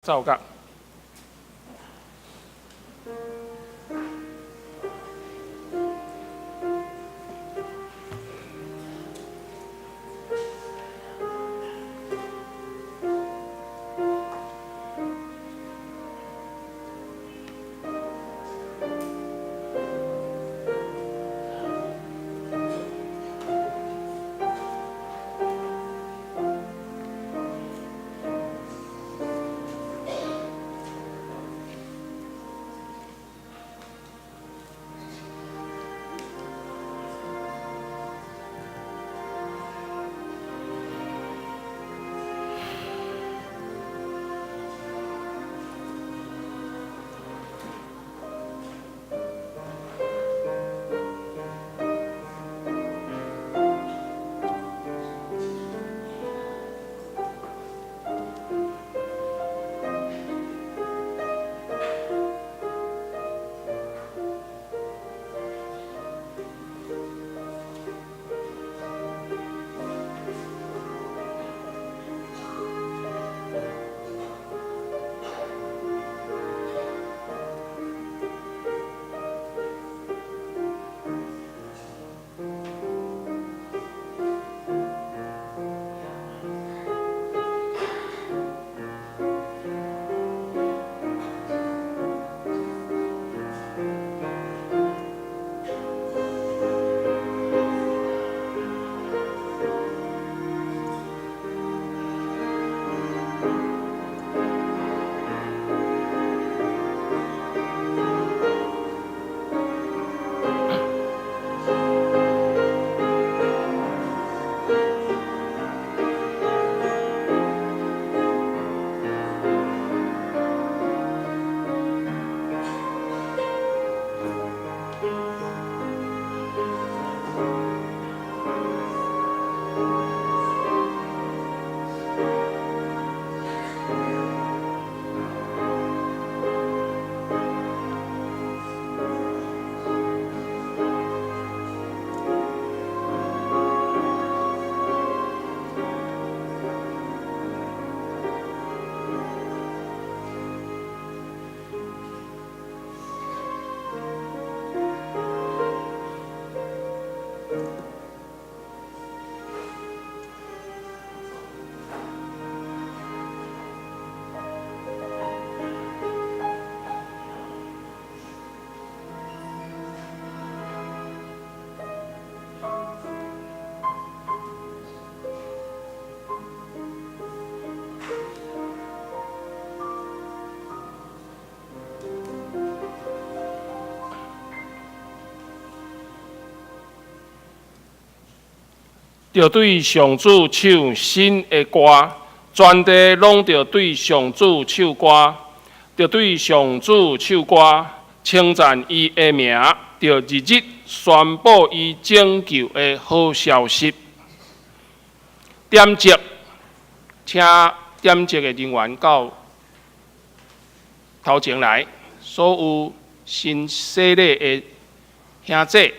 奏樂。著對上主唱新的歌，全地攏著對上主唱歌，著對上主唱歌，稱讚伊的名，著日日宣布伊拯救的好消息。點燭，請點燭的人員到頭前來，所有新洗禮的兄姐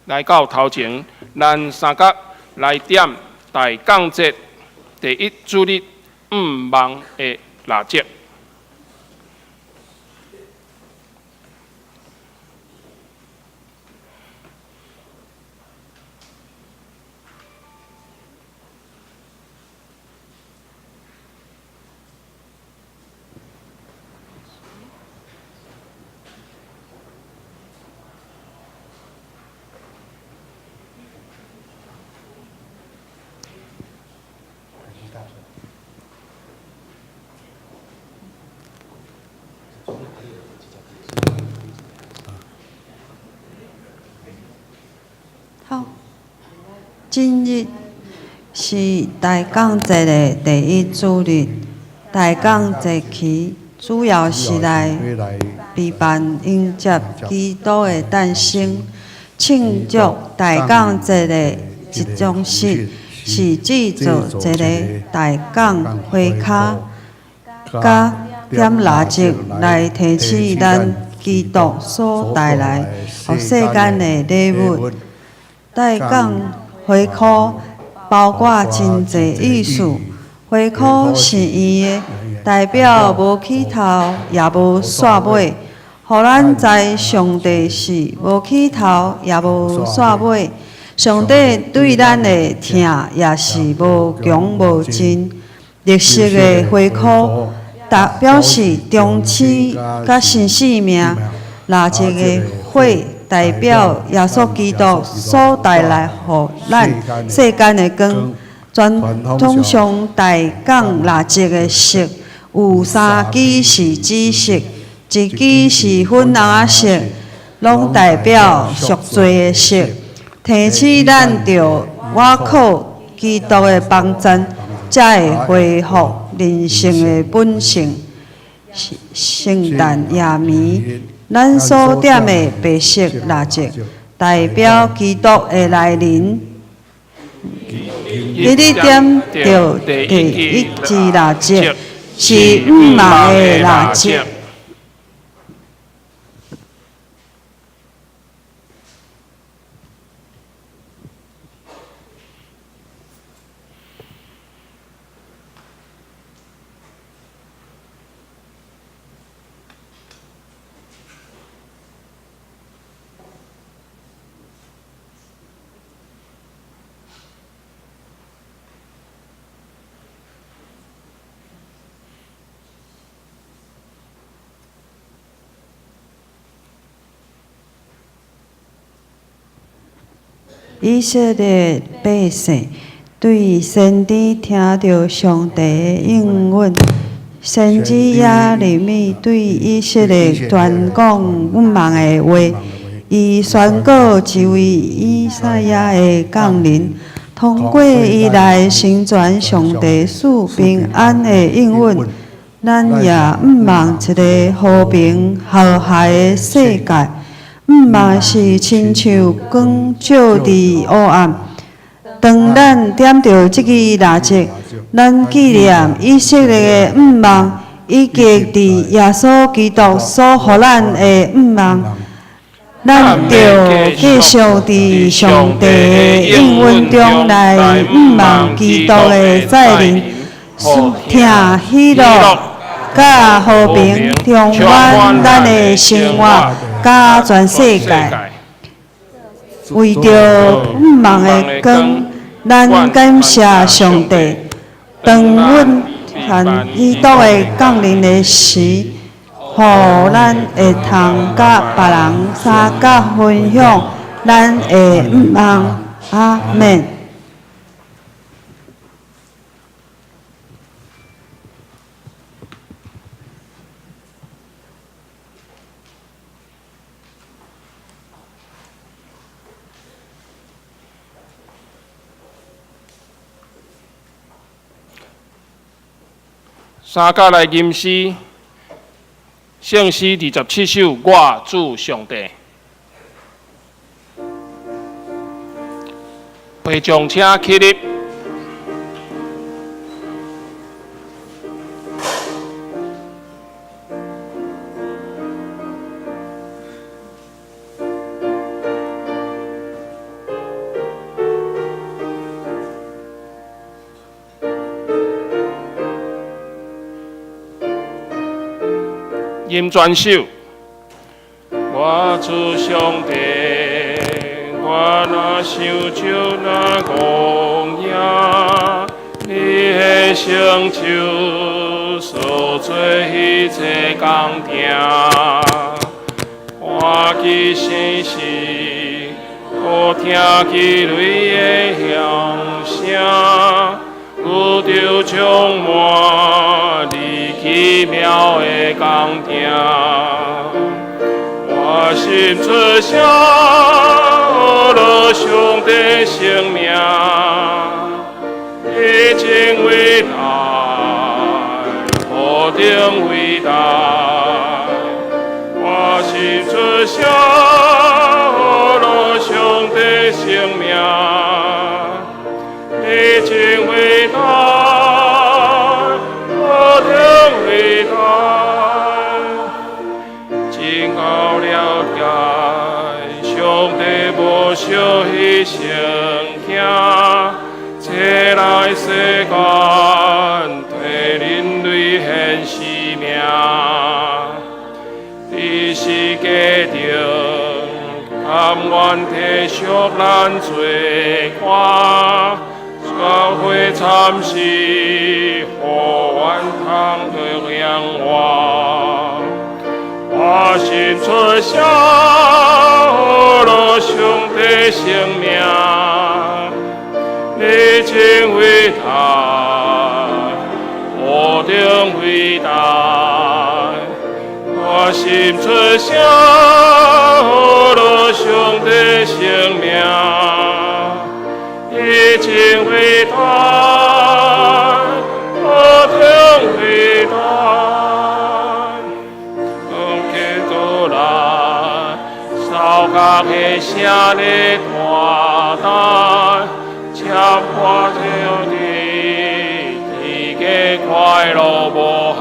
來到頭前，咱三角來點大降節第一主日毋望的蠟燭。好，今日是大降節的第一主日。大降節期主要是來備辦迎接基督的誕生。慶祝大降節的一種式是製造一个大降花跤，佮點蠟燭來提醒咱基督所帶來予世間的禮物。大降花箍包括真濟意思，火箍是圓的，代表無起頭，也無煞尾，予咱知上帝是無起頭，也無煞尾。上帝對咱的疼也是無窮無盡。綠色的火箍代表示終始佮新生命，蠟燭的火代表耶穌基督所帶來予咱世間的光。傳統上大港蠟燭的色有三支是紫色，一支是粉紅仔色，攏代表贖罪的色，提醒咱著倚靠基督的幫贊，才會恢復人性的本性。聖誕夜暝，咱所點的白色蠟燭，代表基督的來臨。今日點著第一支蠟燭，是毋望的蠟燭。以色列百姓對先知聽著上帝的應允，先知耶利米對以色列傳講毋望的話，伊宣告一位彌賽亞的降臨，通過伊來成全上帝賜平安的應允。咱也毋望一个和平和諧的世界。毋望是親像光照佇黑暗。當咱點著這支蠟燭，咱紀念以色列的毋望，以及佇耶穌基督所予咱的毋望。咱著繼續佇上帝的應允中來毋望基督的再臨，疼喜樂佮和平充滿咱的生活。佮全世界，為著毋望的光，咱感謝上帝。當阮看基督的降臨的時，予咱會通佮別人相佮分享咱的毋望。阿們。三甲來吟詩，聖詩27首，我主上帝。會眾請起立。吟全首。我主上帝，我若想就若戇影，你的成就所做彼濟工程，看見生死，閣聽見雷的響聲，宇宙充滿你奇妙的工程。我心出聲，學上帝聖名，你真偉大，何等偉大！我心出聲，學上帝聖名，你真偉大，何等偉大！真夠了解，上帝無小彼成行，這來世間名，佇世界頂甘願體恤咱罪過，教會慘死，予阮通得享活。我心出聲，呵咾上帝聖名，你真偉大，何等偉大！我心出聲，呵咾上帝聖名，你真偉大，何等偉大！當基督來，掃角的聲咧大大，切破天地，天嘅快樂無限。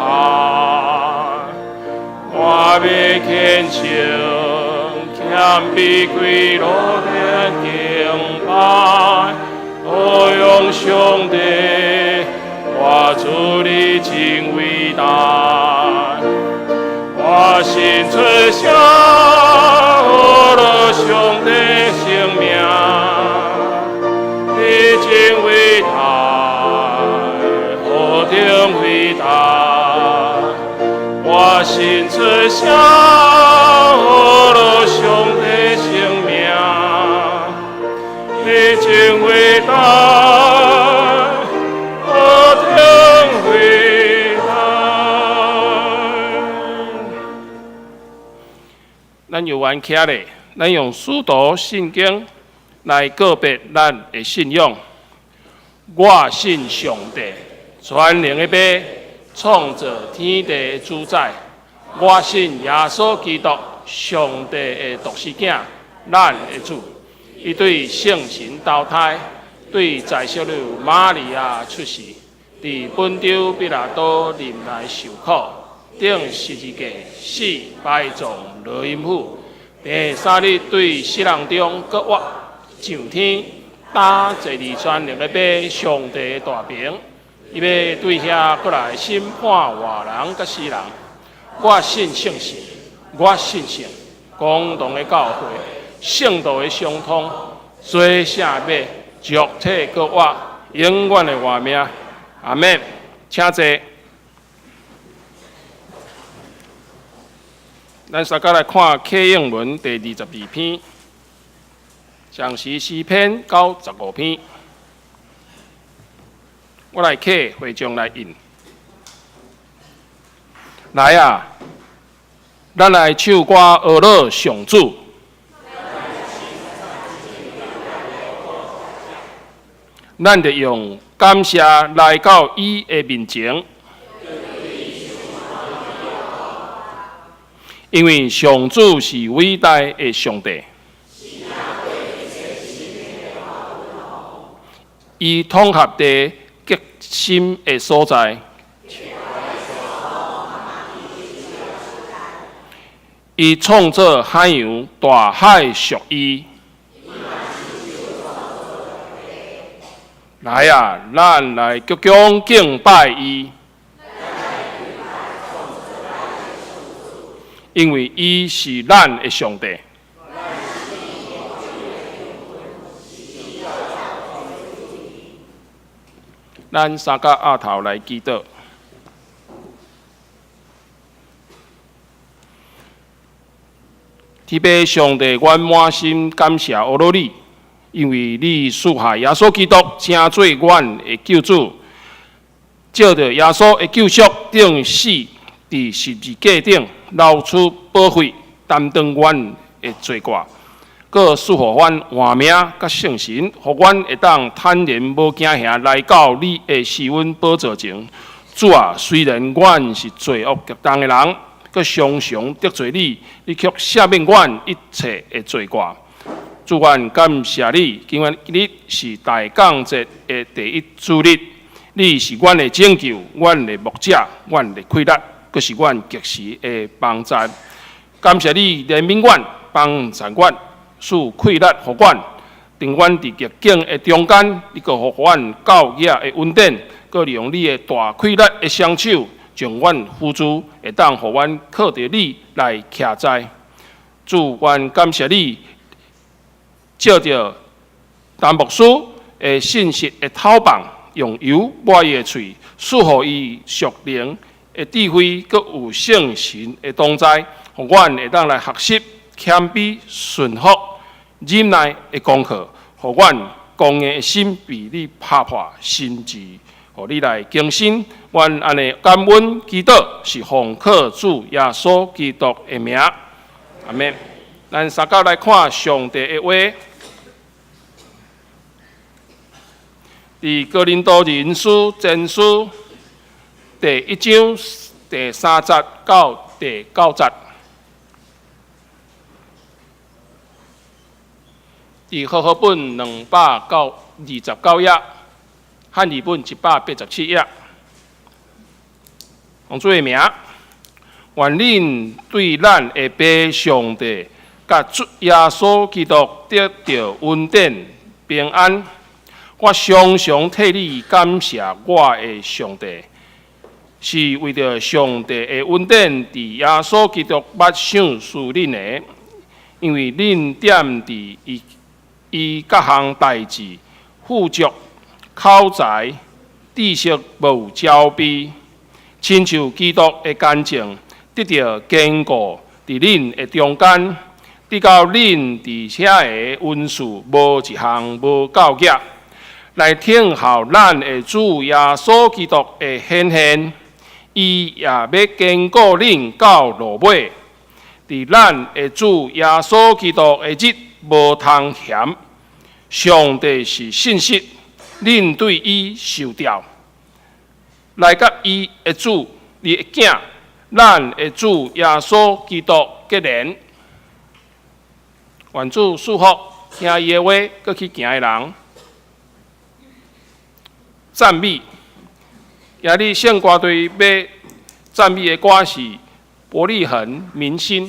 我欲虔誠謙卑跪落的敬拜，歌頌上帝，我主你真偉大。我心出聲，呵咾上帝聖名，你真偉大，何等偉大！我心出聲，呵咾上帝聖名，你真偉大，何等偉大！咱有緣徛咧，咱用使徒信經來告別咱的信仰。我信上帝，全能的父，創造天地的主宰。我信耶穌基督，上帝的獨生囝，咱的主。伊對聖神投胎，對在聖女瑪利亞出世，佇本丟彼拉多任內受苦，釘十字架死，埋葬落陰府。第三日對死人中閣活，上天，擔坐佇全能的父上帝的大爿。伊欲對遐閣來審判活人佮死人。我信聖神，我信聖公同的教會，聖徒的相通，罪赦免，肉體閣活，永遠的活命。阿們，請坐。咱三家來看啟應文第22篇，上是詩篇到15篇。我來啟會眾來印。來啊，咱來唱歌呵咾上主。咱著用感謝來到伊的面前，因為上主是偉大的上帝，伊統合地極深的所在，伊創造海洋，大海屬伊。來啊，咱來鞠躬敬拜伊，因為伊是咱的上帝。咱三個額頭來祈禱。天父上帝，阮滿心感謝呵咾你，因為你賜下耶穌基督，成做阮的救主，藉著耶穌的救贖，釘死佇十字架頂，流出寶血，擔當阮的罪過，閣賜予阮活命佮聖神，予阮會當坦然無驚嚇來到你的施恩寶座前。主啊，雖然阮是罪惡極重的人，閣常常得罪你，你卻赦免阮一切的罪過。主，阮感謝你，今日是大降節的第一主日，你是阮的拯救，阮的牧者，阮的氣力，閣是阮及時的幫助。感謝你憐憫阮，幫助阮，賜氣力予阮。當阮佇逆境的中間，你閣予阮教養的恩典，閣利用你的大氣力的雙手，將阮扶助，會當予阮靠著你來徛在。主，阮感謝你，藉著陳牧師的信實的投放，用油抹伊的喙，賜予伊屬靈的智慧，閣有聖神的同在，予阮會當來學習謙卑、順服、忍耐的功課，予阮剛硬的心被你拍破，心志，予你來更新。阮按呢感恩祈禱，是奉靠主耶穌基督的名。阿們。咱三甲來看上帝的話，佇哥林多前書前書第一章第三節到第九節。佇和合本229頁，漢語本187頁。奉主的名，願恁對咱的父上帝佮主耶穌基督得著恩典平安。我常常替你感謝我的上帝，是為著上帝的恩典，佇耶穌基督捌賞賜恁的，因為恁踮佇伊伊各項代誌富足、口才、知識無焦慮，親像基督的乾淨得著堅固佇恁的中間，直到恁佇遐的恩賜無一項無夠額，來等候咱的主耶穌基督的顯現，伊也欲堅固恁到落尾。佇咱的主耶穌基督的日無通嫌。上帝是信實，恁對伊受調，來佮伊的子，伊的囝，咱的主耶穌基督結連。願主賜福，聽伊的話，閣去行的人。讚美，今日聖歌隊欲讚美的歌是《伯利恆民心》。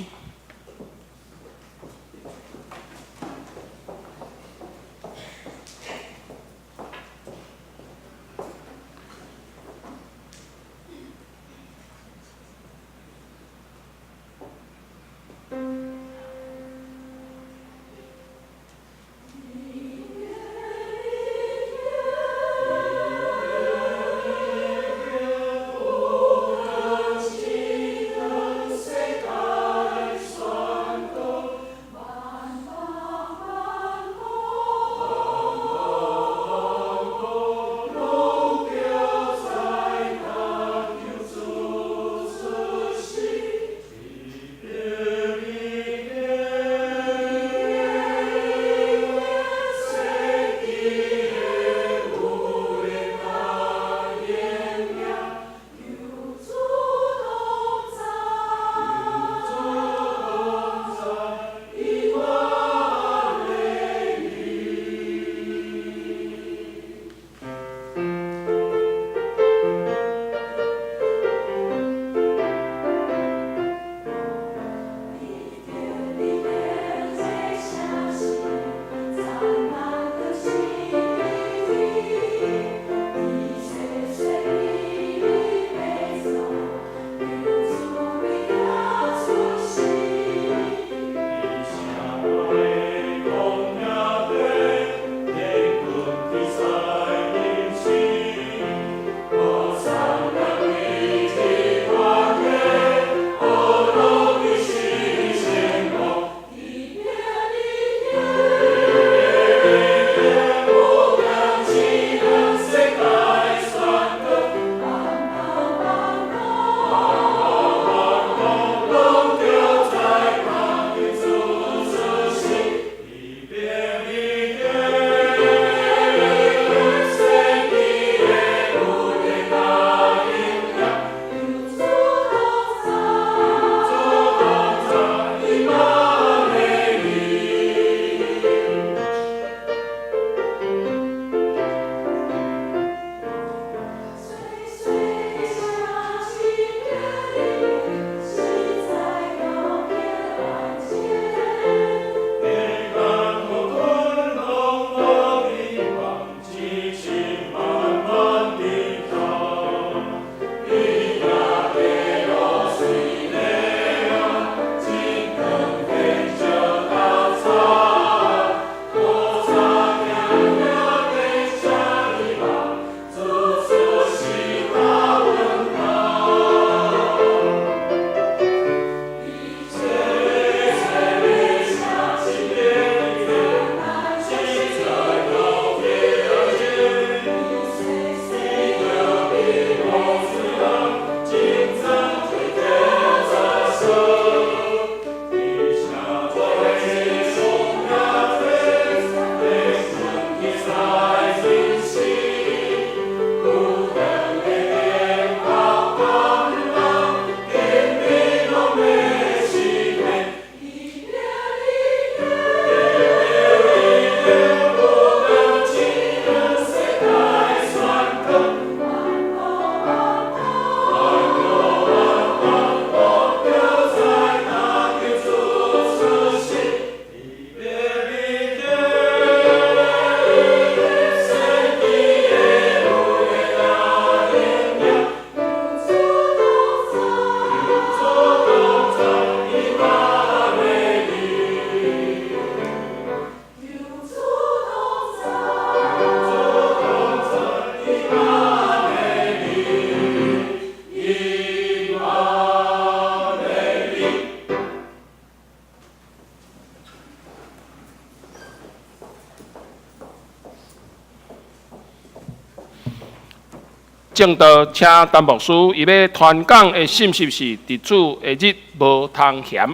證道，請陳牧師，伊欲傳講的信息是佇主的日無通嫌。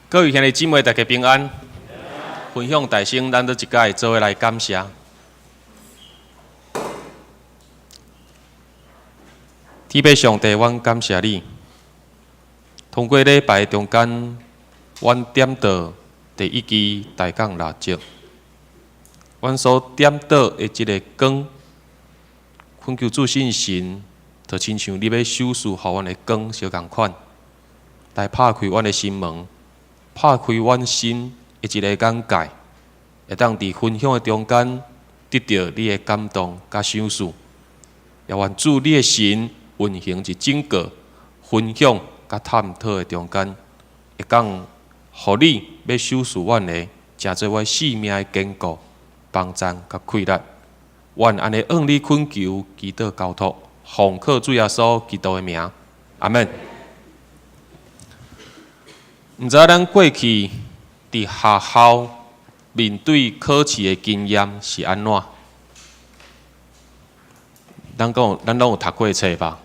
各位兄弟姊妹，大家平安。分享大聲，咱都一屆做伙來感謝。天父上帝，阮感謝你。通過禮拜中間，阮點到第一支大港蠟燭，阮所點到的這个光，懇求主聖神，就親像你欲賞賜予阮的光相仝款，來拍開阮的心門，拍開阮心的一个眼界，會當佇分享的中間得著你的感動佮賞賜。也願主你的神運行佇整個分享佮探討的中間，會當予你欲賞賜阮的，成做我生命的堅固、幫贊佮氣力。願按呢向你懇求、祈禱、交託，奉靠主耶穌基督的名，阿門。毋知咱過去佇學校面對考試的經驗是按怎？咱講，咱攏有讀過冊吧？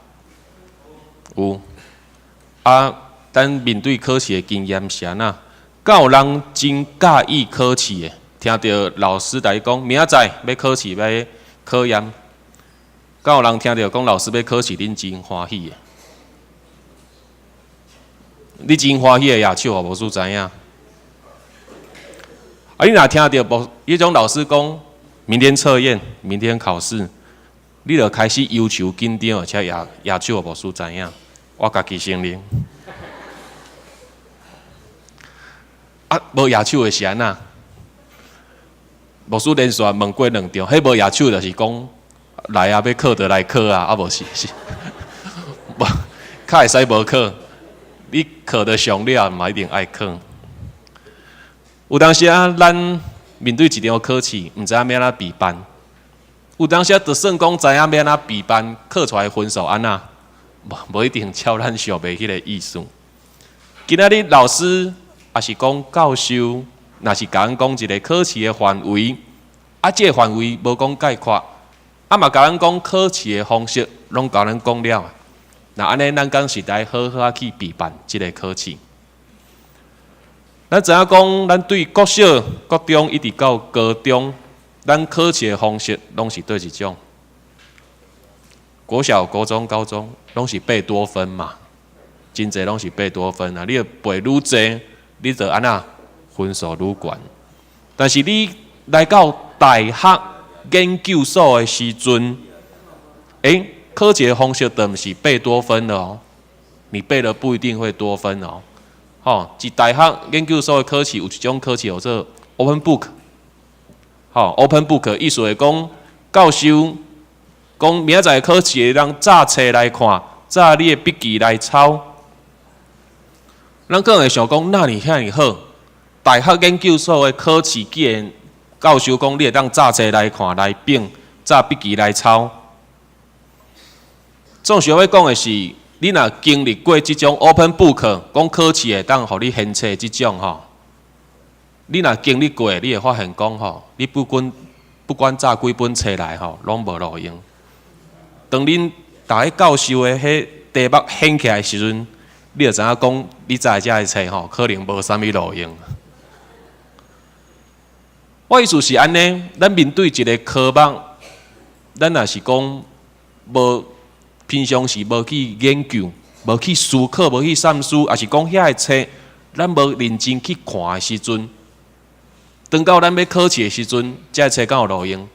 有。啊，咱面對考試的經驗是按怎？敢有人真佮意考試的？聽著老師共伊講，明仔載欲考試，欲考驗。敢有人聽著講老師欲考試，恁真歡喜的？你真歡喜的舉手，予牧師知影。啊，你若聽著牧彼種老師講，明天測驗，明天考試，你就開始憂愁緊張，而且舉舉手予牧師知影。我家己承認。啊，無舉手的是按怎？牧師連續問過兩場，彼無舉手就是講來啊，欲考就來考啊，啊無是是，無較會使無考，你考得上了嘛一定愛考。有當時啊，咱面對一場考試，毋知影欲按怎備辦。有當時啊，就算講知影欲按怎備辦，考出來分數按怎，無無一定照咱想欲彼个意思。今仔日老師抑是講教授，若是共阮講一个考試的範圍，啊，這个範圍無講概括，啊嘛共咱講考試的方式，攏共咱講了。若按呢，咱敢是來好好仔去備辦這个考試。咱知影講，咱對國小、國中一直到高中，咱考試的方式攏是佗一種？國小、國中、高中攏是貝多芬嘛，真濟攏是貝多芬啊！你若背愈濟，你就按怎分數愈懸。但是你來到大學研究所的時陣，欸，考試的方式就毋是貝多芬了哦，你背了不一定會多分哦。吼，佇大學研究所的考試有一種考試叫做 Open Book，吼，Open Book 意思是講，教授講明仔載考試的人紮冊來看，紮你的筆記來抄。咱可能會想講，哪爾遐爾好？大學研究所的考試，既然教授講你會當紮冊來看、來筆、紮筆記來抄，總是欲講的是，你若經歷過這種 Open Book，講考試會當予你現冊這種吼，你若經歷過，你會發現講吼，你不管不管紮幾本冊來吼，攏無路用。當恁逐个教授的彼題目掀起來的時陣，你就知影講，你紮的這个冊吼，可能無啥物路用。我意思是按呢，咱面對一个科目，咱若是講無平常時無去研究、無去思考、無去三思，抑是講遐个冊，咱無認真去看的時陣，當到咱欲考試的時陣，這个冊敢有路用？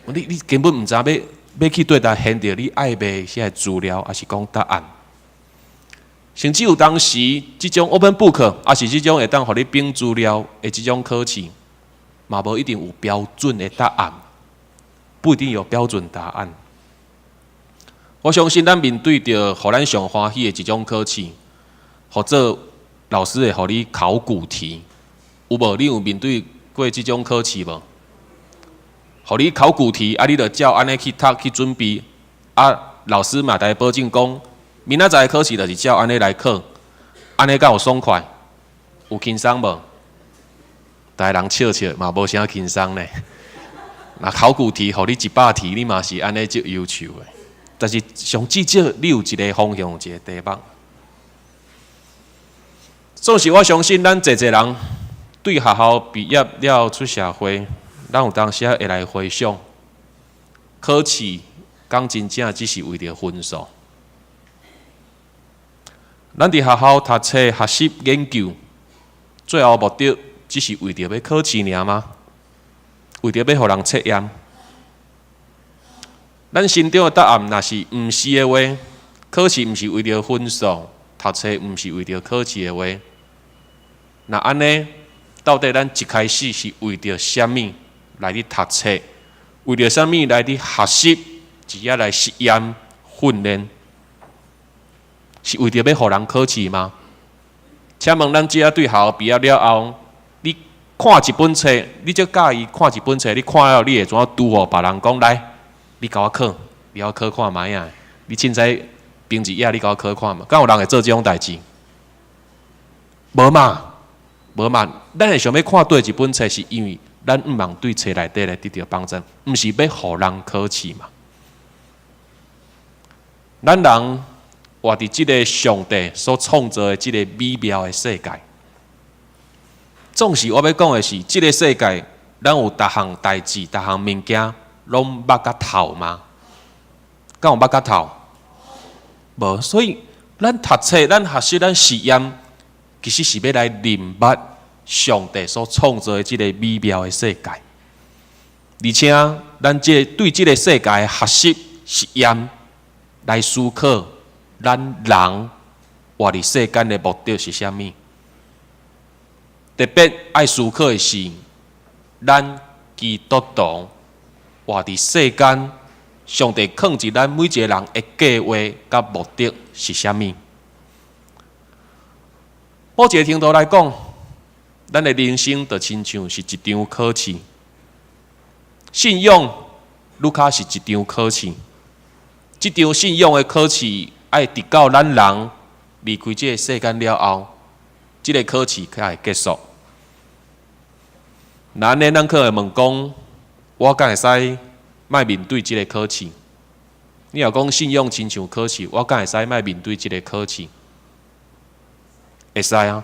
你你根本毋知影欲欲去佗佗現著你愛欲遐個資料，抑是講答案。甚至有當時，這種 open book，抑是這種會當予你反資料的這種考試，嘛無一定有標準的答案，不一定有標準答案。我相信咱面對著予咱上歡喜的一種考試，或者老師會予你考古題，有無？你有面對過這種考試無？予你考古題，啊，你就照按呢去讀去準備，啊，老師嘛共你保證講，明仔載考試就是照按呢來考，按呢敢有爽快？有輕鬆無？逐个人笑笑嘛，無啥輕鬆呢。若考古題，予你100題，你嘛是按呢足優秀的。但是上至少你有一个方向，有一个題目。總是我相信，咱濟濟人對學校畢業了出社會，咱有當時仔會來回想，考試敢真正只是為著分數。咱佇學校讀冊、學習、研究，最後目的只是為著欲考試爾嗎？為著欲予人測驗？咱心中的答案若是毋是的話，考試毋是為著分數，讀冊毋是為著考試的話，若按呢，到底咱一開始是為著啥物來佇讀冊？為著啥物來佇學習？只要來實驗訓練，是為著欲予人考試嗎？請問咱這對學校畢業了後，你看一本冊，你足佮意看一本冊，你看了你會怎拄予別人講來？你共我考，你共我考看覓仔？你凊彩編一頁，你共我考看覓？敢有人會做這種代誌？無嘛，無嘛。咱會想欲看對一本冊，是因為咱向望對冊內底來得著幫助，毋是欲予人考試嘛。咱人活佇這个上帝所創造的這个美妙的世界，總是我欲講的是，這个世界，咱有逐項代誌、逐項物件，攏捌甲透嗎？敢有捌甲透？無，所以咱讀冊、咱學習、咱實驗，其實是欲來認捌上帝所創造的這个美妙的世界。而且，咱這對這个世界的學習、實驗來思考，咱人活佇世間的目的是啥物？特別愛思考的是，咱基督徒活佇世間，上帝囥佇咱每一个人的計劃佮目的是啥物？某一个程度來講，咱的人生就親像是一場考試，信仰愈較是一場考試。這場信仰的考試，愛直到咱人離開這个世間了後，這个考試才會結束。若按呢，咱可能會問講：我敢會使莫面對這个考試？你若講信仰親像考試，我敢會使莫面對這个考試？會使啊！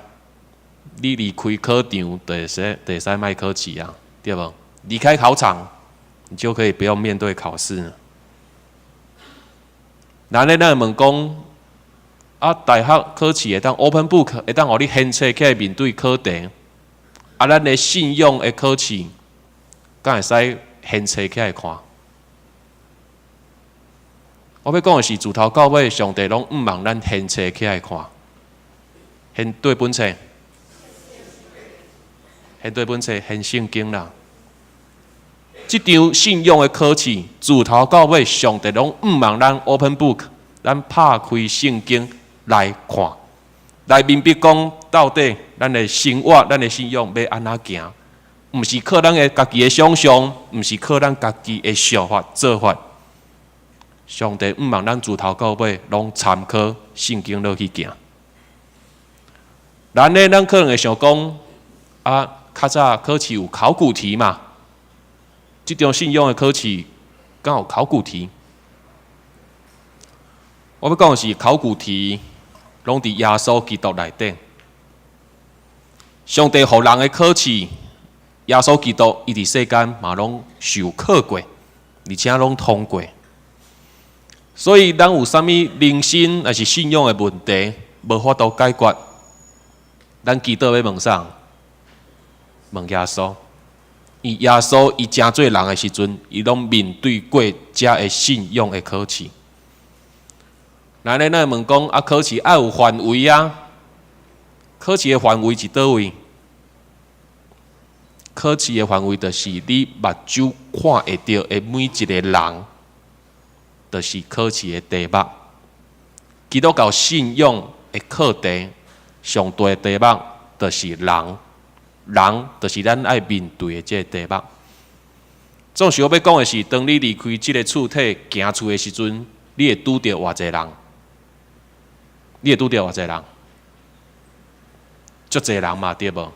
你離開考場，就會使莫考試啊，對無？離開考場，你就可以不用面對考試。若按呢，咱會問講：啊，大學考試會當 open book，會當予你掀冊起來面對考題。啊，咱的信仰的考試，敢會使掀冊起來看？我欲講的是，自頭到尾，上帝攏向望咱掀冊起來看。掀佗本冊？掀佗本冊？掀聖經啦。這場信仰的考試，自頭到尾，上帝攏向望咱 open book，咱拍開聖經來看，來明白講到底咱的生活、咱的信仰欲按怎行，毋是靠咱的家己的想象，毋是靠咱家己的想法做法。上帝向望咱自頭到尾攏參考聖經落去行。咱呢，咱可能會想講，啊，較早考試有考古題嘛？這場信仰的考試，敢有考古題？我欲講的是考古題，攏佇耶穌基督內底。上帝予人的考試，耶穌基督伊佇世間嘛攏受考過，而且攏通過。所以，咱有啥物人生抑是信仰的問題，無法度解決，咱祈禱欲問啥？問耶穌。伊耶穌伊成做人的時陣，伊攏面對過遮的信仰的考試。若按呢，咱會問講啊，考試愛有範圍啊？考試的範圍佇佗位？考試的範圍就是你目睭看會著的每一个人，就是考試的題目。基督教信仰的課題，上大的題目就是人，人就是咱愛面對的這個題目。總是我欲講的是，當你離開這个厝體行出的時陣，你會拄著偌濟人？你會拄著偌濟人？足濟人嘛，對無？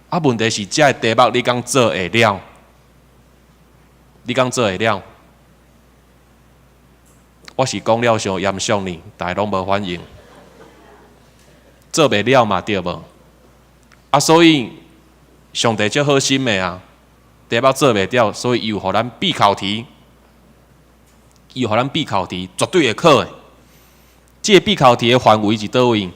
啊，問題是這个題目你敢做會了？你敢做會了？我是講了傷嚴肅呢，大家攏無反應，做袂了嘛，對無？啊，所以上帝足好心的啊，題目做袂了，所以伊有予咱必考題，伊有予咱必考題，絕對會考的。這个必考題的範圍是佗位？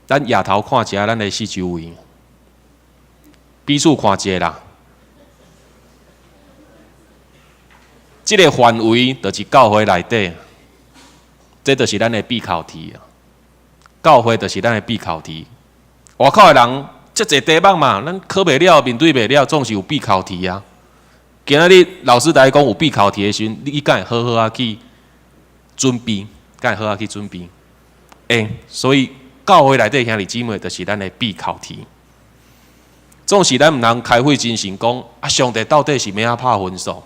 咱抬頭看一下咱的四周圍，彼此看一下啦。這个範圍就是教會內底，這就是咱的必考題啊。教會就是咱的必考題。外口的人遮濟題目嘛，咱考袂了，面對袂了，總是有必考題啊。今仔日老師來講有必考題的時陣，你敢會好好仔去準備？敢會好好去準備？欸，所以教會內底兄弟姊妹就是咱的必考題。總是咱毋通開費精神講啊，上帝到底是欲按怎拍分數？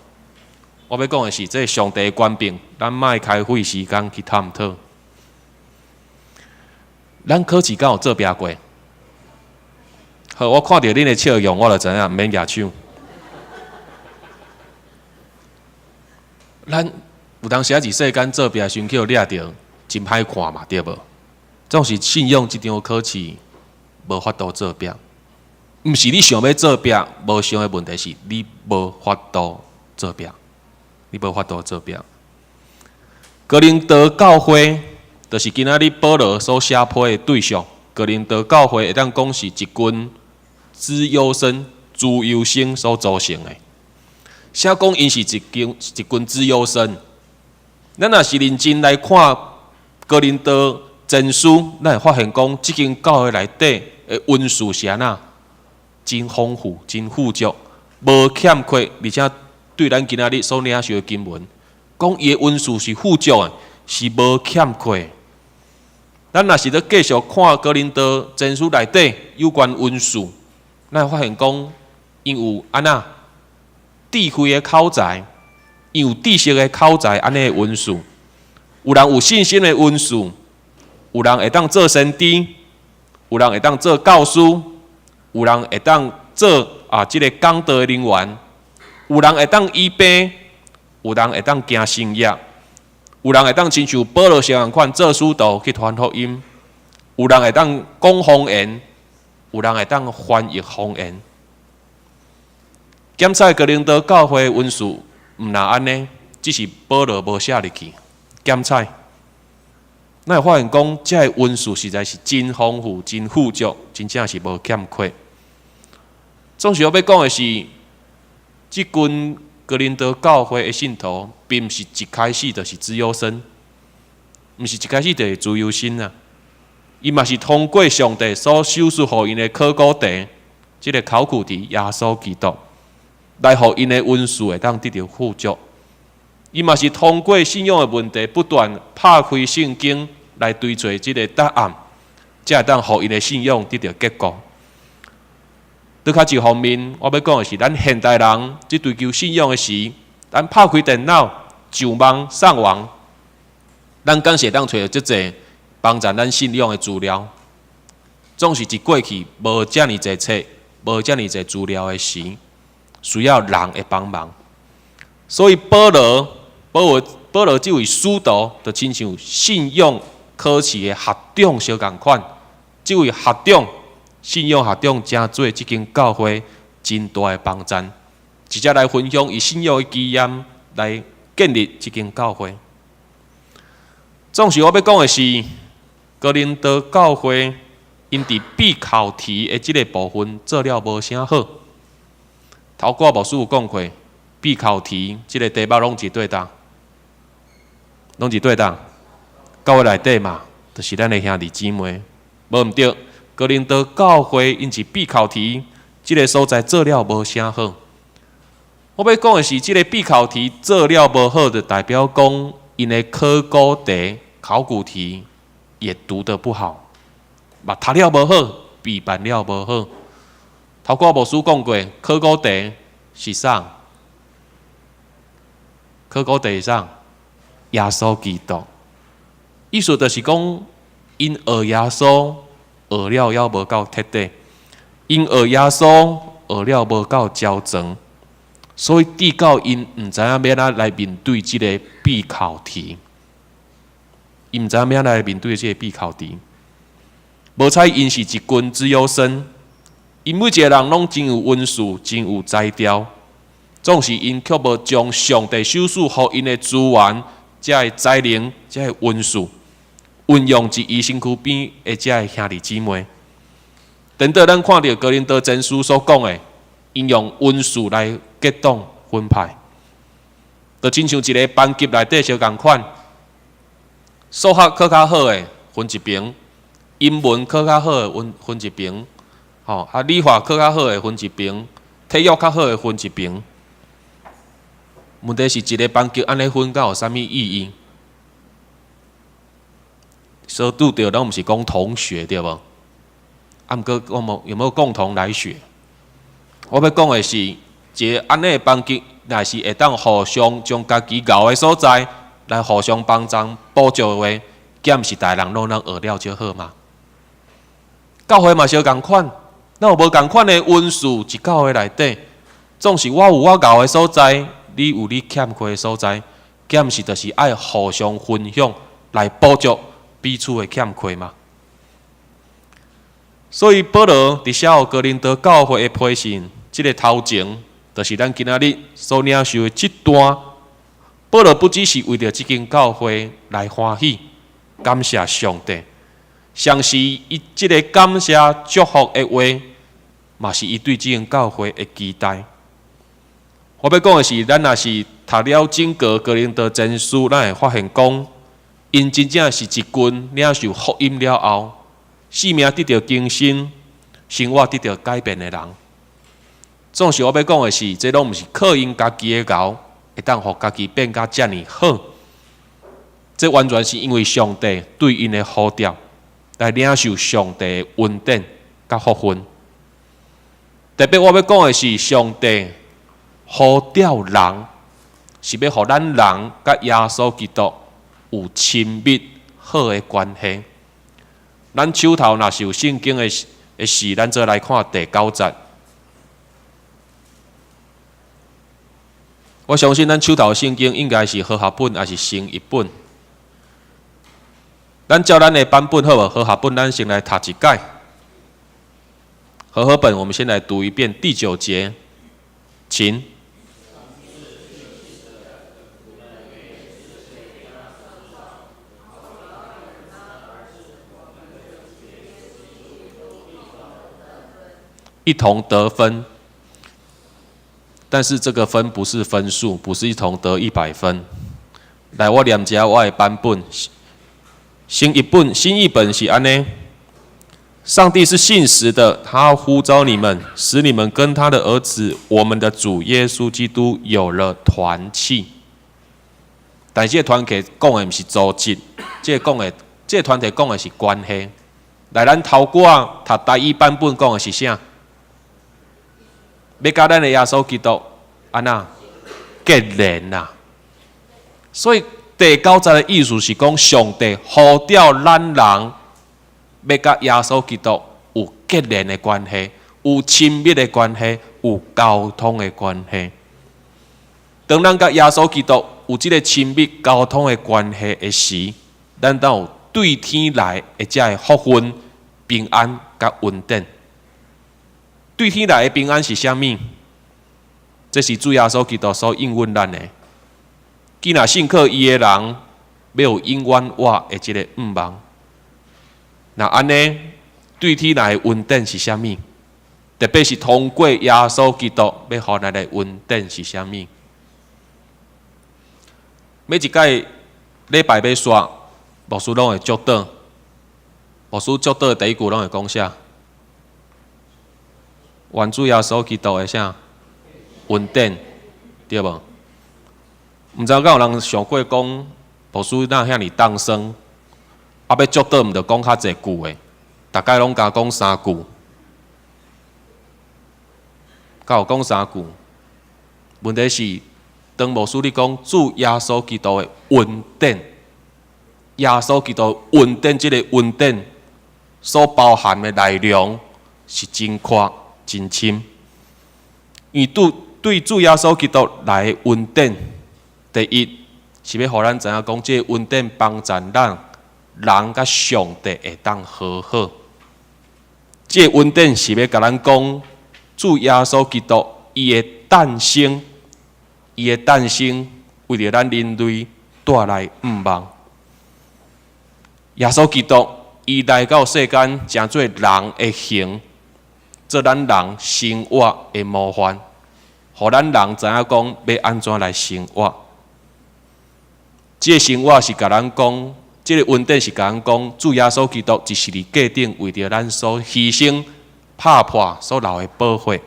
我欲講的是，這上帝的權柄，咱莫開費時間去探討。咱考試敢有作弊過？好，我看著恁的笑容，我就知影毋免舉手。咱有當時仔佇世間作弊，先去予掠著，真歹看嘛，對無？總是信用這場考試無法度作弊，毋是你想欲作弊，無想的問題是你無法度作弊，你無法度作弊。哥林多教會就是今仔日保羅所寫批的對象。哥林多教會會當講是一群資優生、資優生所組成的。寫講𪜶是一群資優生。咱若是認真來看哥林多前書，咱會發現講，這間教會內底的恩賜是按怎，真豐富、真富足，無欠缺，而且對咱今仔日所領受的經文，講伊的恩賜是富足的，是無欠缺。咱若是咧繼續看哥林多前書內底有關恩賜，咱會發現講，𪜶有按怎智慧的口才，𪜶有知識的口才，按呢的恩賜，有人有信心的恩賜，有人會當做先知，有人會當做教師，有人會當做啊這个講道的人員，有人會當醫病，有人會當行神蹟，有人會當親像保羅相仝款做使徒去傳福音，有人會當講方言，有人會當翻譯方言。檢採哥林多教會恩賜毋但按呢，只是保羅無寫入去。檢採，咱會發現講，這个恩賜實在是真豐富、真富足，真正是無欠缺。總是我欲講的是，這群哥林多教會的信徒，並毋是一開始就是資優生，毋是一開始就是資優生啊。伊嘛是通過上帝所賞賜予𪜶的考古題，這个考古題耶穌基督，來予𪜶的恩賜會當得著富足。伊嘛是通過信仰的問題，不斷拍開聖經來追揣這个答案，才會當予𪜶的信仰得著結果。閣較一方面，我欲講的是，咱現代人佇追求信仰的時，咱拍開電腦、上網、上網，咱敢是會當揣著足濟幫助咱信仰的資料。總是一過去無遮爾濟冊，無遮爾濟資料的時，需要人的幫忙。所以保羅，保羅，保羅這位使徒，就親像信仰考試的學長相仝款，這位學長，信仰學長，成做這間教會真大的幫贊，直接來分享伊信仰的經驗，來建立這間教會。總是我欲講的是，哥林多教會𪜶佇必考題的這个部分做了無啥好。頭拄牧師有講過，必考題這个題目攏佇佗搭，攏佇佗搭，教會內底嘛，就是咱的兄弟姊妹，無毋對。哥林多教會𪜶佇必考題這个所在做了無啥好。我欲講的是，這个必考題做了無好，就代表講𪜶的考古題、考古題也讀得不好，嘛讀了無好，備辦了無好。頭拄牧師講過，考古題是啥？考古題是啥？耶穌基督。意思就是講，𪜶學耶穌學了猶無夠徹底，𪜶學耶穌學了無夠周全，所以致到𪜶毋知影欲按怎來面對這个必考題。𪜶毋知影欲按怎來面對這个必考題。無彩𪜶是一群資優生，𪜶每一个人攏真有恩賜，真有才調，總是𪜶卻無將上帝所賜予𪜶的資源、這个才能、這个恩賜，運用佇伊身軀邊的這个兄弟姊妹。等到咱看著哥林多前書所講的，𪜶用恩賜來結黨分派，就親像一个班級內底相仝款，數學考較好的分一爿，英文考較好的分一爿，吼啊理化考較好的分一爿，體育較好的分一爿。問題是一个班級按呢分，敢有啥物意義？所拄著攏毋是講同學對無？啊，毋過有無有無共同來學？我欲講的是，一个按呢的班級，若是會當互相將家己𠢕的所在來互相幫助補足的話，敢毋是逐个人攏通學了足好嗎？教會嘛相仝款，咱有無仝款的恩賜，佇教會內底，總是我有我𠢕的所在，你有你欠缺的所在，敢毋是就是愛互相分享來補足彼此的欠缺嗎？所以保羅佇寫予哥林多教會的批信，這个頭前，就是咱今仔日所領受的這段。保羅不只是為著這間教會來歡喜，感謝上帝，同時伊這个感謝祝福的話，嘛是伊對這間教會的期待。我欲講的是，咱若是讀了整個哥林多前書，咱會發現講，𪜶真正是一群領受福音了後，生命得著更新，生活得著改變的人。總是我欲講的是，這攏毋是靠𪜶家己的𠢕，會當予家己變甲遮爾好。這完全是因為上帝對𪜶的呼召，來領受上帝的恩典佮福分。特別我欲講的是，上帝呼召人，是欲予咱人佮耶穌基督有親密好的關係。咱手頭若是有聖經的時，咱做來看第九節。我相信咱手頭聖經應該是和合本，抑是新譯本。咱照咱的版本好無？和合本，咱先來讀一擺。和合本，我們先來讀一遍第九節，請。一同得分，但是這個分不是分數，不是一同得100分。來，我念一下我的版本，新譯本，新譯本是按呢。上帝是信實的，他呼召你們，使你們跟他的兒子，我們的主耶穌基督有了團契。但是這個團契講的毋是組織，這個講的，這個團體講的是關係。來，咱頭拄仔讀台語版本講的是啥？欲佮咱的耶穌基督按怎結連啦？所以第九節的意思是講，上帝呼召咱人，欲佮耶穌基督有結連的關係，有親密的關係，有交通的關係。當咱佮耶穌基督有這个親密交通的關係的時，咱才有對天來的這个福分、平安佮恩典。對天來的平安是啥物？這是主耶穌基督所應允咱的。既若信靠伊的人，欲有永遠活的這个願望。若按呢，對天來的恩典是啥物？特別是通過耶穌基督欲予咱的恩典是啥物？每一擺禮拜欲煞，牧師攏會祝禱。牧師祝禱的第一句攏會講啥？願主耶穌基督的啥恩典，對無？毋知敢有人想過講，牧師哪遐爾當生？啊，欲祝禱毋著講較濟句的，逐擺攏加講三句，敢有講三句？問題是，當牧師你講主耶穌基督的恩典，耶穌基督恩典這个恩典所包含的內容是真闊真深。因為對對主耶穌基督來的恩典，第一是欲予咱知影講，這個恩典幫助咱人佮上帝會當和好。這個恩典是欲共咱講，主耶穌基督伊的誕生，伊的誕生為著咱人類帶來向望。耶穌基督伊來到世間，成做人的形，做咱人生活的模範，予咱人知影講欲按怎來生活。這個生活是共咱講，這個恩典是共咱講，主耶穌基督佇十字架頂為著咱所犧牲、拍破、所流的寶血，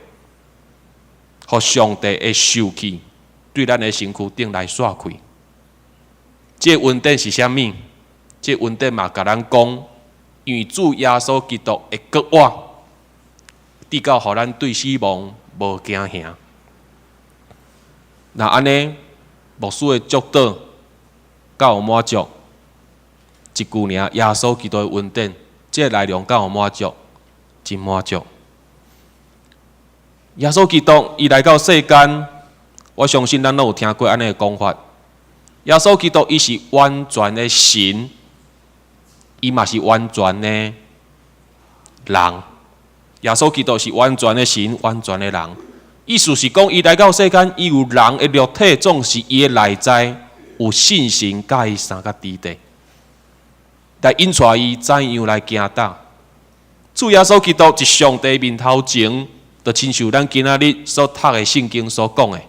予上帝的受氣對咱的身軀頂來煞開。這個恩典是啥物？這個恩典嘛，共咱講，因為主耶穌基督的復活，直到予咱對死亡無驚嚇。若按呢，牧師的祝禱敢有滿足？一句爾，耶穌基督的恩典，這個內容敢有滿足？真滿足。耶穌基督伊來到世間，我相信咱攏有聽過按呢的講法。耶穌基督伊是完全的神，伊嘛是完全的人。耶穌基督是完全的神，完全的人。意思是講，伊來到世間，伊有人的肉體，總是伊的內在有聖神佮伊相佮佇咧，來引帶伊怎樣來行踏。主耶穌基督佇上帝面頭前，就親像咱今仔日所讀的聖經所講的，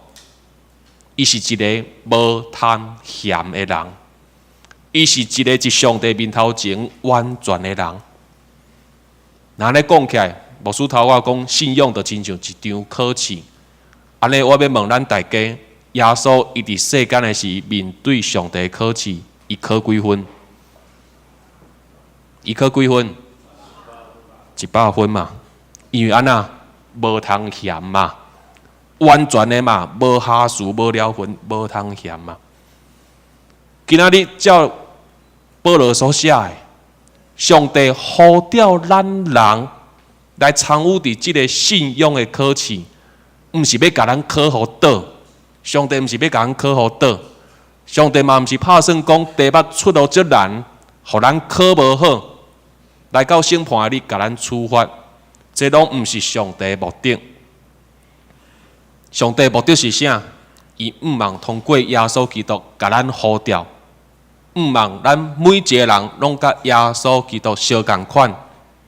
伊是一个無貪嫌的人，伊是一个佇上帝面頭前完全的人。若按呢講起來，牧師頭拄仔講信仰就親像一場考試。按呢，我欲問咱大家，耶穌伊佇世間的時面對上帝考試，伊考幾分？伊考幾分？100分嘛。因為按怎無通嫌嘛，完全的嘛，無瑕疵、無了痕、無通嫌嘛。今仔日照保羅所寫的，上帝呼召咱人來參與佇這个信仰的考試，毋是欲共咱考予倒，上帝毋是欲共咱考予倒，上帝嘛毋是拍算講題目出予足難，予咱考無好，來到審判日共咱處罰，這攏毋是上帝目的。上帝目的是啥？伊向望通過耶穌基督共咱呼召，向望咱每一个人攏佮耶穌基督相仝款，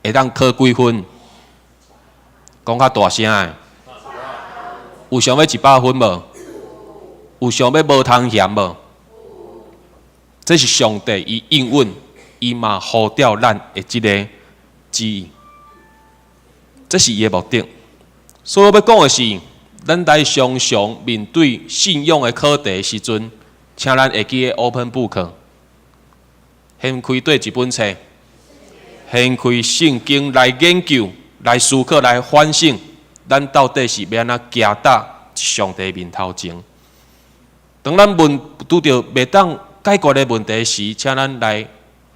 會當考幾分？講較大聲的，有想欲100分無？有想欲無通嫌無？這是上帝伊應允，伊嘛呼召咱的這个旨意，這是伊的目的。所以我欲講的是，咱來常常面對信仰的課題時陣，請咱會記得 Open Book，掀開佗一本冊，掀開聖經來研究、來思考、來反省，咱到底是欲按怎行踏上帝面頭前。當咱問拄著袂當解決的問題時，請咱來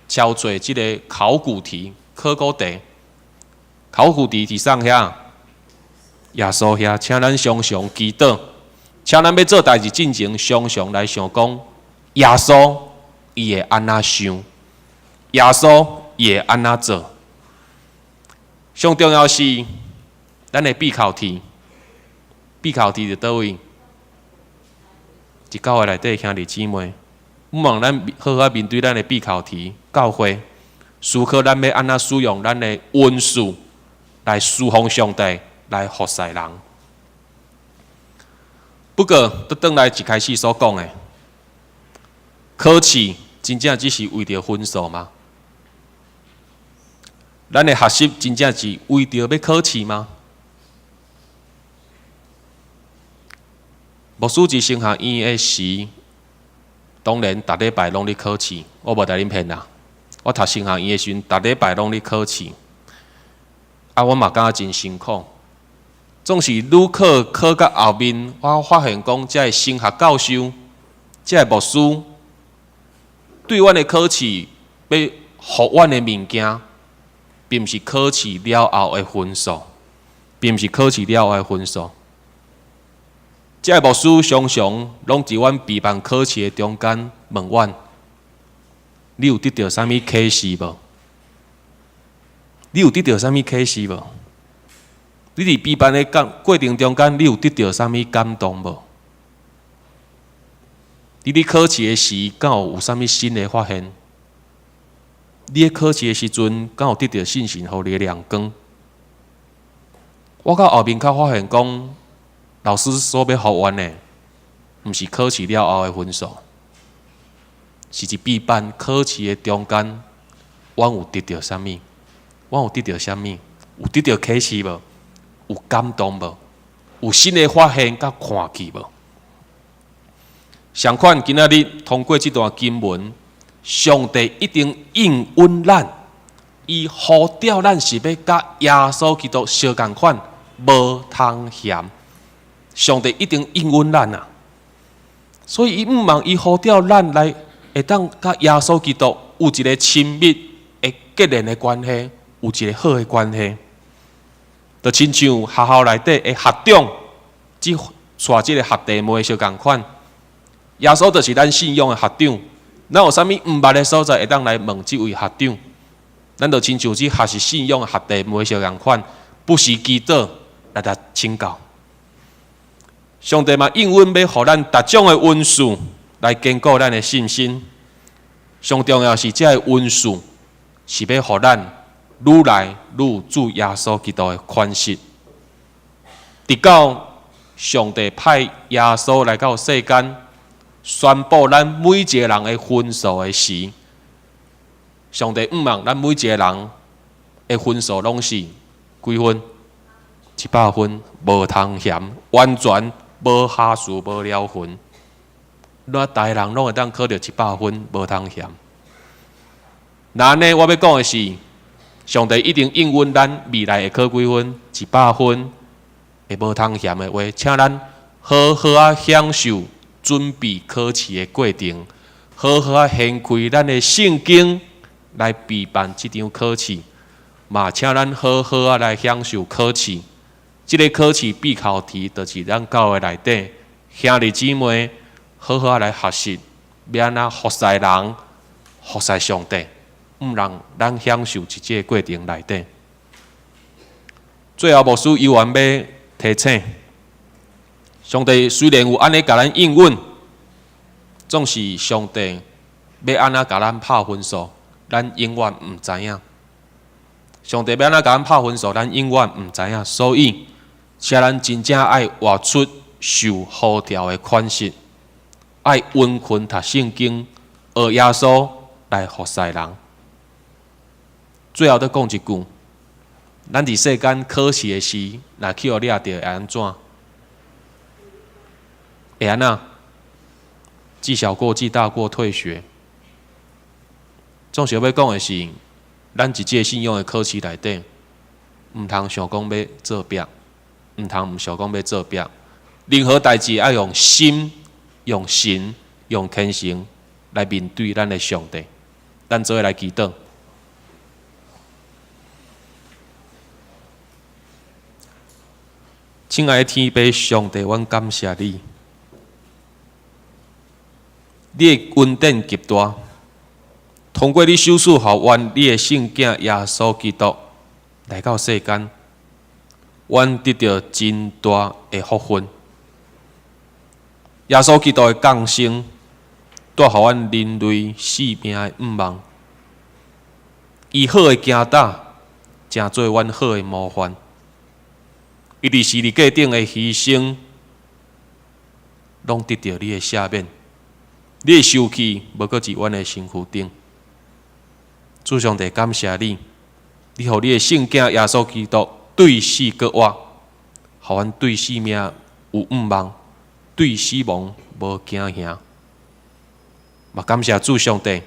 敲揣這个考古題、考古題。考古題佇啥遐？耶穌遐，請咱常常祈禱，請咱欲做代誌進前，常常來想講，耶穌伊會按怎想？耶穌伊會按怎做？上重要是咱的必考題，必考題佇佗位？佇教會內底兄弟姊妹，向望咱好好面對咱的必考題，教會思考咱欲按怎使用咱的恩賜來侍奉上帝，來服侍人。不過，閣轉來一開始所講的，考試真正只是為著分數嗎？咱的學習真正是為著欲考試嗎？牧師佇神學院的時，當然逐禮拜攏咧考試，我無共恁騙啦。我讀神學院的時陣，逐禮拜攏咧考試，啊，我嘛感覺真辛苦。總是愈考考到後面，我發現講，這个神學教授、這个牧師，對阮的考試，欲予阮的物件，並毋是考試了後的分數，並毋是考試了後的分數。這个牧師常常攏佇阮備辦考試的中間問阮：你有得著啥物啟示無？你有得著啥物啟示無？你佇備辦的過程中間，你有得著啥物感動無？你佇考試的時，敢有啥物新的發現？你佇考試的時陣，敢有得著聖神予你的亮光？我到後面較發現講，老師所欲予阮的，毋是考試了後的分數，是佇備辦考試的中間，阮有得著啥物？阮有得著啥物？有得著啟示無？有感動無？有新的發現佮看見無？相款，今仔日通過這段經文，上帝一定應允咱，伊呼召咱是欲佮耶穌基督相仝款，無通嫌。上帝一定應允咱啊！所以伊向望伊呼召咱來，會當佮耶穌基督有一个親密的結連的關係，有一个好的關係。就親像學校內底的學長，去帶這个學弟妹相仝款。耶穌就是咱信仰的學長，咱有啥物毋捌的所在，會當來問這位學長。咱就親像這學習信仰的學弟妹相仝款，不時祈禱來來請教。上帝嘛應允欲予咱逐種的恩賜來堅固咱的信心。上重要是這个恩賜是欲予咱愈來愈有主耶穌基督的款式。直到上帝派耶穌來到世間，宣布咱每一个人的分數的時，上帝向望咱每一个人的分數攏是幾分？100分，無通嫌，完全無瑕疵、無了痕。咱逐个人攏會當考著一百分，無通嫌。那按呢，我欲講的是，上帝一定應允咱未來會考幾分？一百分會無通嫌的話，請咱好好仔享受準備考試的過程，好好仔掀開咱的聖經來備辦這場考試，嘛請咱好好仔來享受考試。這个考試必考題，就是咱教會內底兄弟姊妹好好仔來學習，欲按怎服侍人、服侍上帝，毋讓咱享受佇這个過程內底。最後，牧師猶原欲提醒。上帝雖然有按呢共咱應允，總是上帝欲按怎共咱拍分數，咱永遠毋知影。上帝欲按怎共咱拍分數，咱永遠毋知影。所以，請咱真正愛活出受呼召的款式，愛殷勤讀聖經，學耶穌來服侍人。最後，閣講一句：咱佇世間考試的時，若去予掠著，會按怎？會按怎？記小過、記大過、退學。總是欲講的是，咱佇這个信仰的考試內底，毋通想講欲作弊，毋通毋想講欲作弊。任何代誌愛用心、用神、用虔誠來面對咱的上帝。咱做伙來祈禱。親愛的天父上帝，阮感謝你，你的恩典極大，通過你賞賜予阮你的聖囝耶穌基督來到世間，阮得著真大的福分。耶穌基督的降生，帶予阮人類性命的向望。伊好的行踏，成做阮好的模範。伊佇十字架頂的犧牲，攏得著你的赦免。你的受氣，無閣佇阮的身軀頂。主上帝，感謝你，你予你的聖囝耶穌基督對死閣活，予阮對生命有向望，對死亡無驚嚇。嘛感謝主上帝，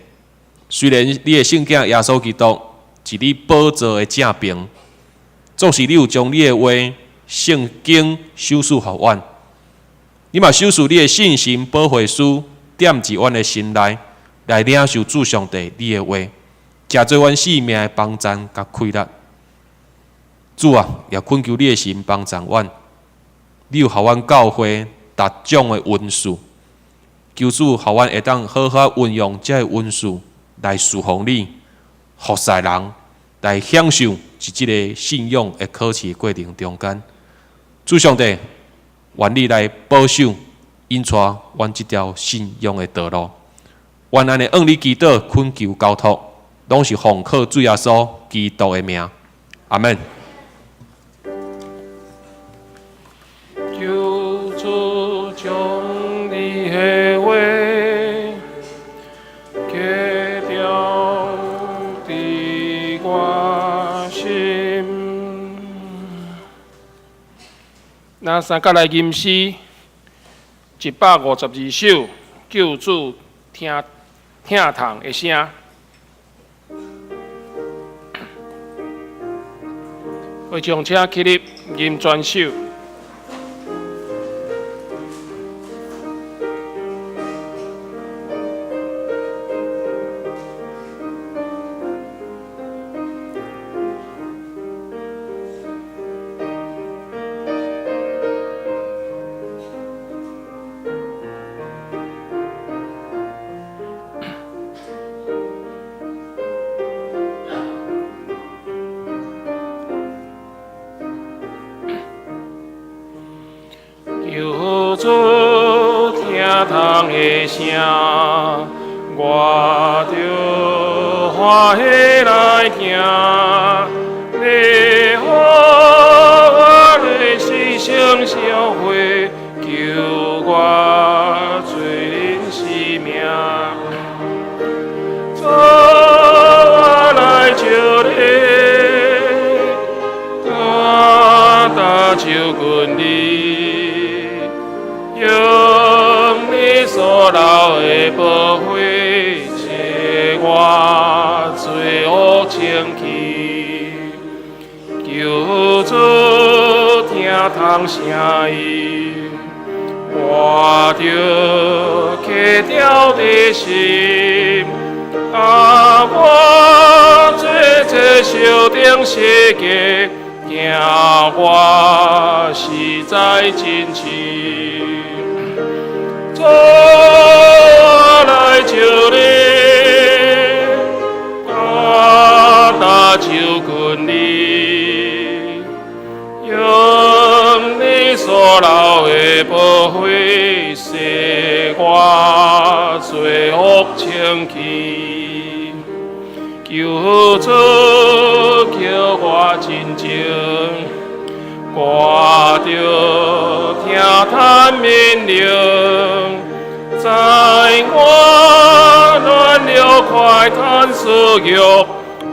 雖然你的聖囝耶穌基督佇你寶座的正爿，總是你有將你的話聖經賞賜予阮，你嘛賞賜你的聖神保惠師踮佇阮的心內，來領受主上帝你的話，成做阮生命的幫贊佮氣力。主啊，也懇求你的神幫贊阮，你有予阮教會逐種的恩賜。求主，予阮會當好好運用這个恩賜來侍奉你，服侍人，來享受佇這个信仰的考試過程中間。主上帝，願你來保守、引帶阮這條信仰的道路。願按呢向你祈禱、懇求、交託，攏是奉靠主耶穌基督的名。阿門。求主將你的話刻雕佇我心。咱三角來吟詩152首，救主聽疼痛的聲。會眾請起立，吟全首。求主疼痛的聲，我著歡喜來聽。你予我的死生相會，救我罪人性命。主，我來求你，單單就近你。用你所流的寶血，洗我罪惡清去。求主疼痛聲音，我著刻雕佇心。啊，我做這小頂世界，行我實在真深。主，我來求你，單單就近你，用你所流的寶血，洗我罪惡清去。求主叫我真情，我著聽嘆命令，在我軟弱快嘆私欲，予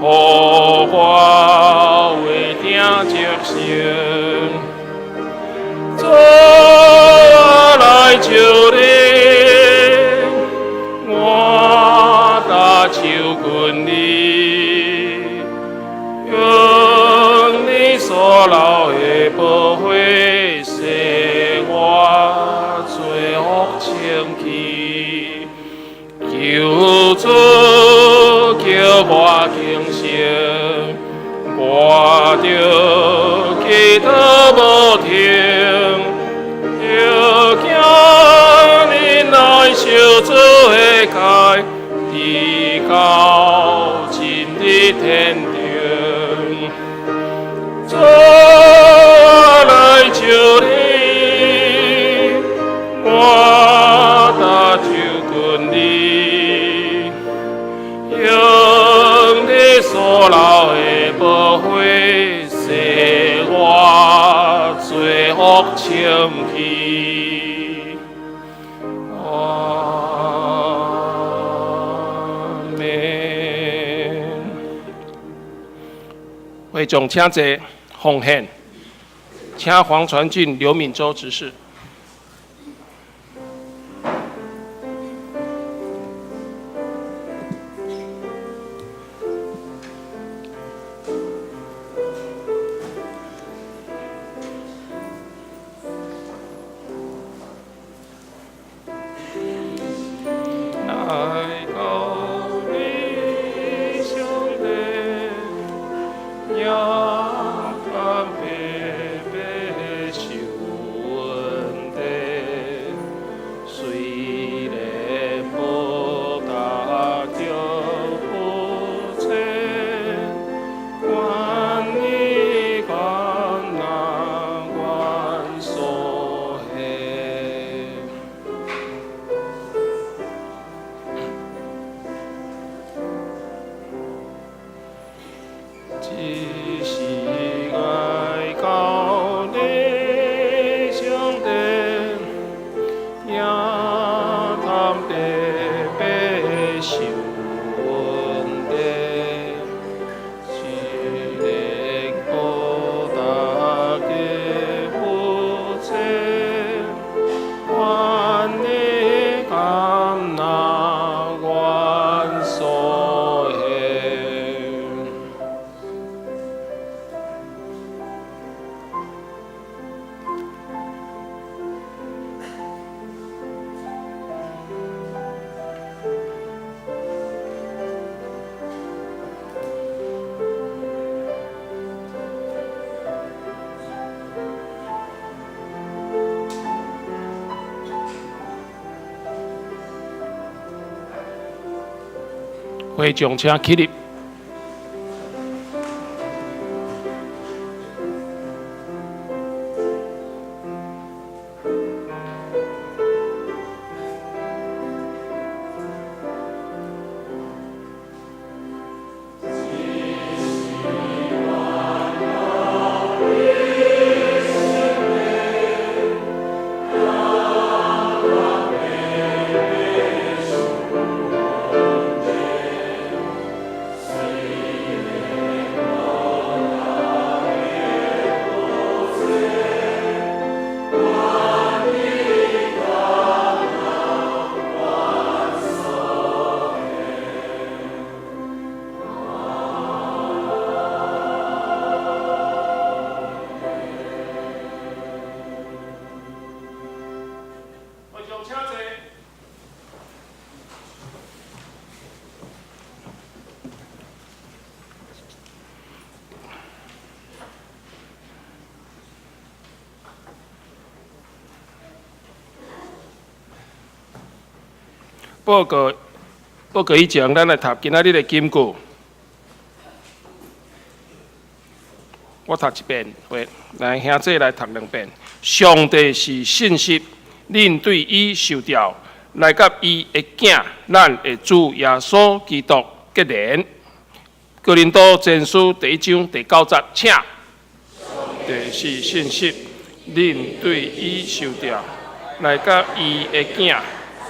我為定直行。主，我來求你，我單就近你，用你所流的寶血，洗我罪惡清去。求主叫我更新，我著祈禱無停，著驚忍耐受主的戒，直到進入天堂。主，我來求你，我單就近你，用你所流的寶血，洗我罪惡清去。阿們。會眾請坐，奉獻，請黃傳俊、劉敏洲執事。來到你上帝，也敢白白受恩。只是愛到理想的，也談特別受恩典，只能予大家負責，願你甘納願所獻。會眾請起立。會眾請坐。報告報告以前，咱來讀今仔日的金句。我讀一遍，來兄姊來讀兩遍。上帝是信實，恁對伊受召，來佮伊的囝，咱的主耶穌基督結連。哥林多前書第一章第九節，請。上帝是信實，恁對伊受召，來佮伊的囝，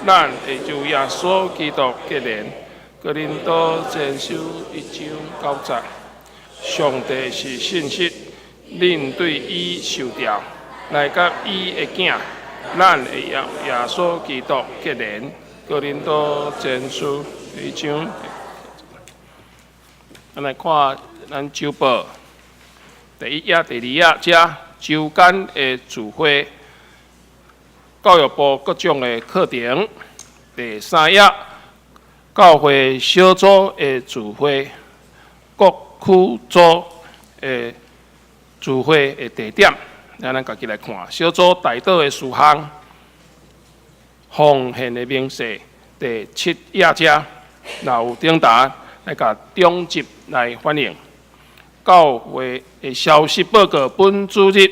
咱的主耶穌基督結連。哥林多前書一章九節，上帝是信實，恁對伊受召，來佮伊的囝，咱的耶穌基督結連。哥林多前書一章。咱來看咱週報第一頁、第二頁，遮週間的聚會，教育部各種的課程。第三頁，教會小組的聚會，各區組的聚會的地點，咱家己來看。小組代禱的事項，奉獻的明細，第七頁遮，若有頂答來共長執來反映。教會的消息報告，本主日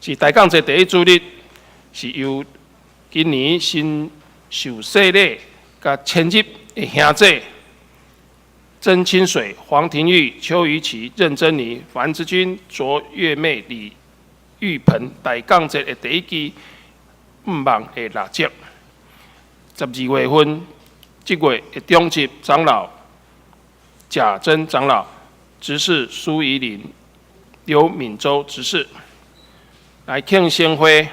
是大講節第一主日，是由今年新受洗禮佮遷入的兄姊曾清水、黃廷玉、邱怡琪、任珍妮、樊志軍、卓月妹、李玉鵬，大講節的第一支毋望的蠟燭。12月份，這月的長執長老賈珍長老，執事蘇怡林、劉敏洲執事來慶生會。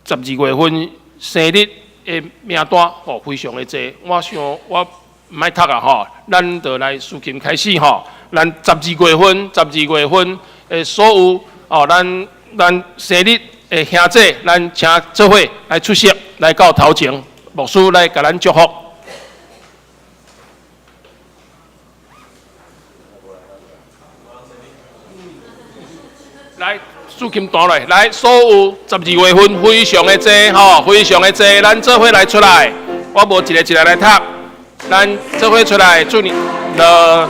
12月份生日的名單哦，非常的濟。我想我毋愛讀啊吼，咱就來司琴開始吼。咱十二月份，十二月份的所有哦，咱生日的兄姊，咱請做伙來出席，來到頭前，牧師來共咱祝福。來，司琴彈落來，所有十二月份非常的濟吼，非常的濟，咱做伙來出來，我無一个一个來讀，咱做伙出來，祝你樂。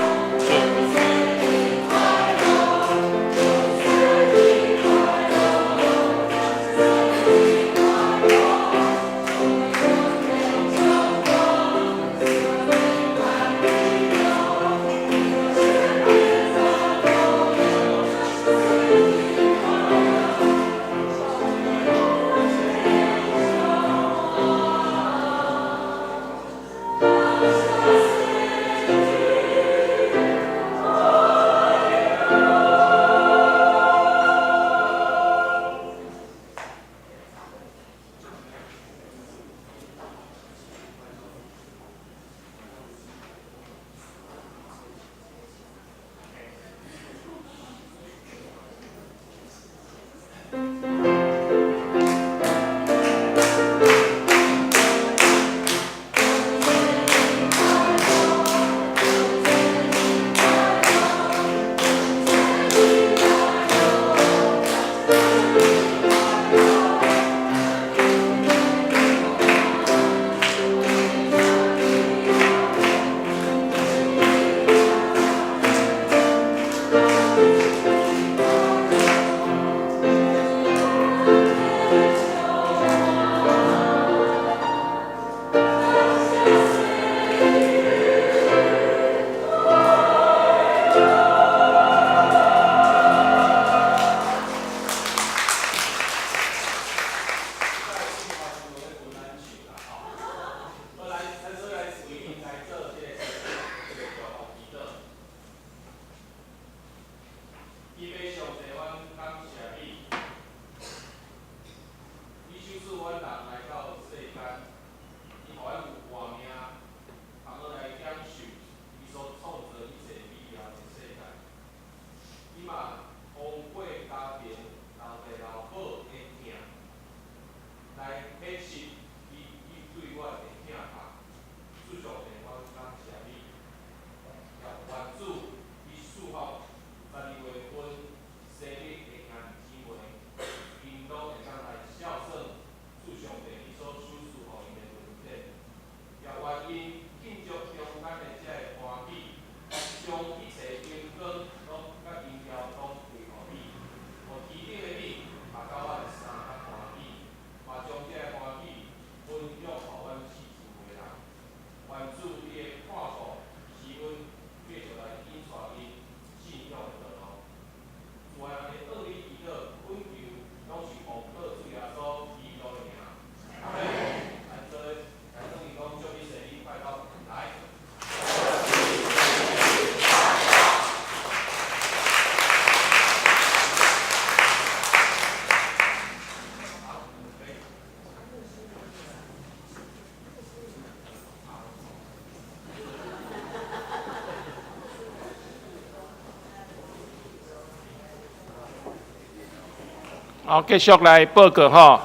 好，繼續來報告吼。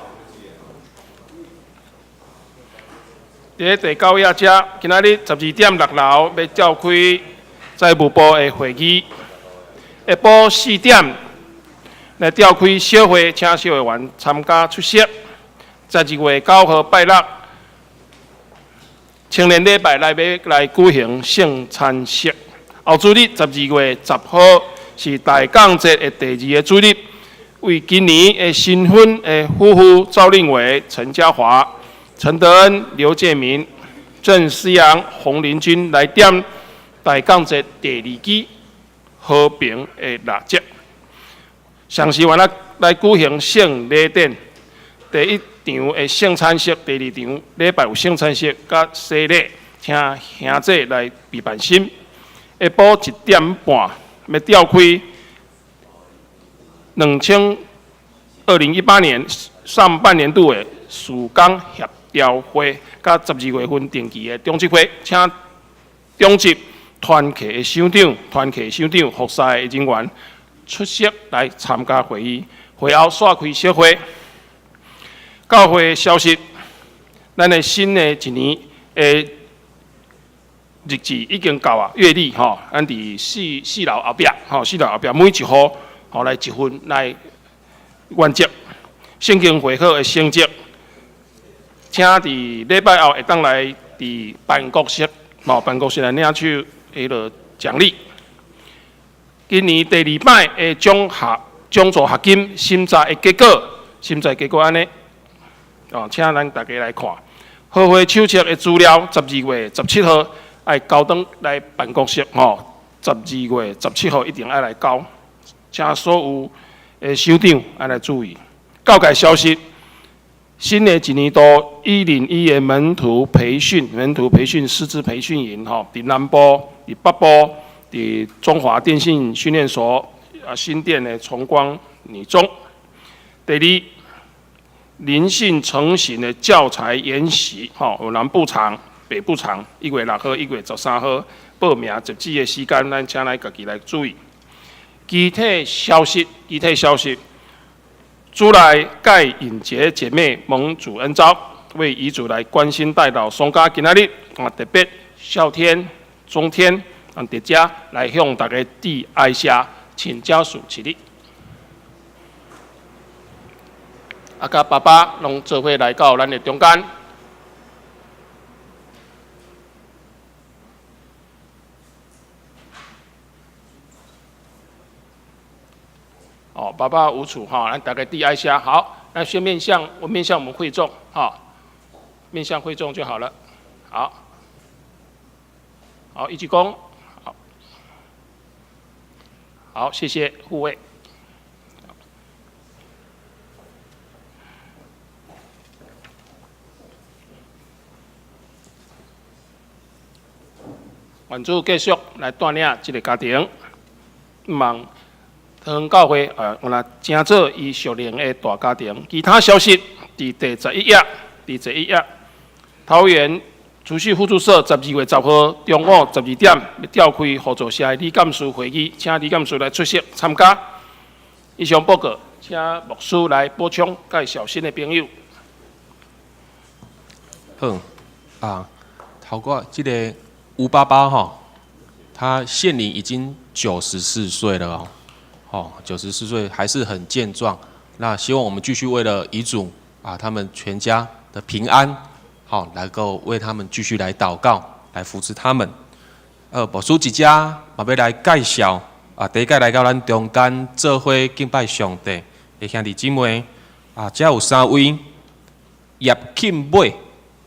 佇咧第九頁遮，今仔日12點六樓欲召開財務部的會議。下晡4點來召開小會，請小會員參加出席。12月9號拜六，青年禮拜來欲來舉行聖餐式。後主日12月10號是大港節的第二个主日，為今年的新婚的夫婦趙令偉、陳嘉華、陳德恩、劉建明、鄭思陽、洪林君來點大港節第二支和平的蠟燭。上時完了來舉行聖禮典，第一場的聖餐式，第二場禮拜有聖餐式佮洗禮，請兄姐來備辦心。下晡1點半欲召開2018年上半年度的事工協調會，佮12月份定期的長執會，請長執團契的首長、團契首長、服侍的人員出席來參加會議。會後煞開小會。教會消息，咱的新的一年的日子已經到啊，月曆吼，咱佇四樓後壁吼，四樓後壁每一戶吼來一份來原則。聖經會考的成績，請佇禮拜後會當來佇辦公室吼，辦公室來領取彼落獎勵。今年第二擺的獎學獎助學金審查的結果，審查結果按呢，哦，請咱大家來看。合會手冊的資料，12月17號愛交轉來辦公室吼，十二月十七號一定愛來交，請所有的首長愛來注意。教界消息，新的一年度101的門徒培訓、門徒培訓師資培訓營吼，佇南部、佇北部、佇中華電信訓練所啊，新店的崇光女中。第二，靈性成型的教材研習，吼，有南部場、北部場，1月6號、1月13號報名截止的時間，咱請來家己來注意。其他消息，其他消息，主內蓋穎潔姐妹蒙主恩召，為遺囑來關心代禱。雙家今仔日啊，特別孝天、中天啊，佇遮來向大家致哀謝，請家屬起立。啊，佮爸爸攏做伙來到咱的中間。哦，爸爸無處哈，咱大家致哀謝。好，那先面向我面向我們會眾哈，面向會眾就好了。好，好，一鞠躬。好，好，謝謝護衛。願主繼續來帶領這个家庭，望桃園教會啊，有若成做伊屬靈的大家庭。其他消息，佇第十一頁，佇十一頁，桃園儲蓄互助社12月10號中午12點，欲召開互助社的理監事會議，請理監事來出席參加。以上報告，請牧師來補充介紹新的朋友。好，啊，頭過這个吳爸爸吼，他現年已經94歲了哦，哦，94歲還是很健壯。那希望我們繼續為了遺囑啊，他們全家的平安，好，能夠為他們繼續來禱告，來扶持他們。牧師佇遮嘛欲來介紹啊，第一擺來到咱中間做伙敬拜上帝的兄弟姊妹啊，遮有三位葉慶偉、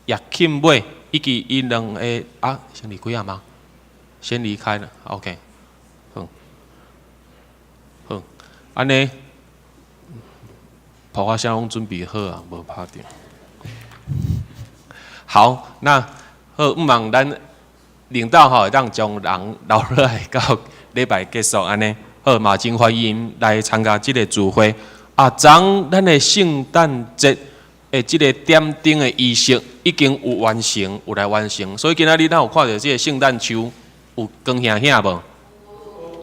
葉慶偉。以及𪜶兩个啊，先離開啊嗎？先離開了，OK，好，好，按呢，泡花聲攏準備好啊，無拍著。好，那好，毋望咱領導吼會當將人留落來到禮拜結束按呢。好，嘛真歡迎來參加這个聚會。啊，昨咱的聖誕節的這个點燈的儀式已經有完成，有來完成。所以今仔日咱有看著這个聖誕樹有光顯顯無？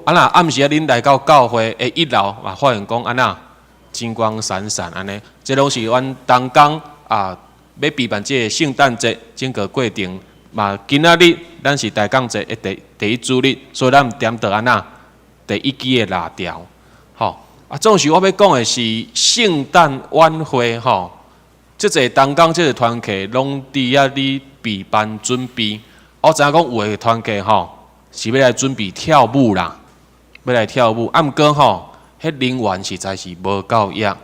啊若暗時啊，恁來到教會的一樓嘛，發現講按怎金光閃閃按呢，這攏是阮同工啊，欲備辦這个聖誕節整個過程。嘛，今仔日咱是大港節的第一主日，所以咱點著按怎第一支的蠟燭，吼。啊，總是我欲講的是聖誕晚會，吼。這濟同工，這个團契攏佇遐咧備辦準備。我知影講有的團契吼是欲來準備跳舞啦，欲來跳舞。啊，毋過吼，彼人員實在是無夠額。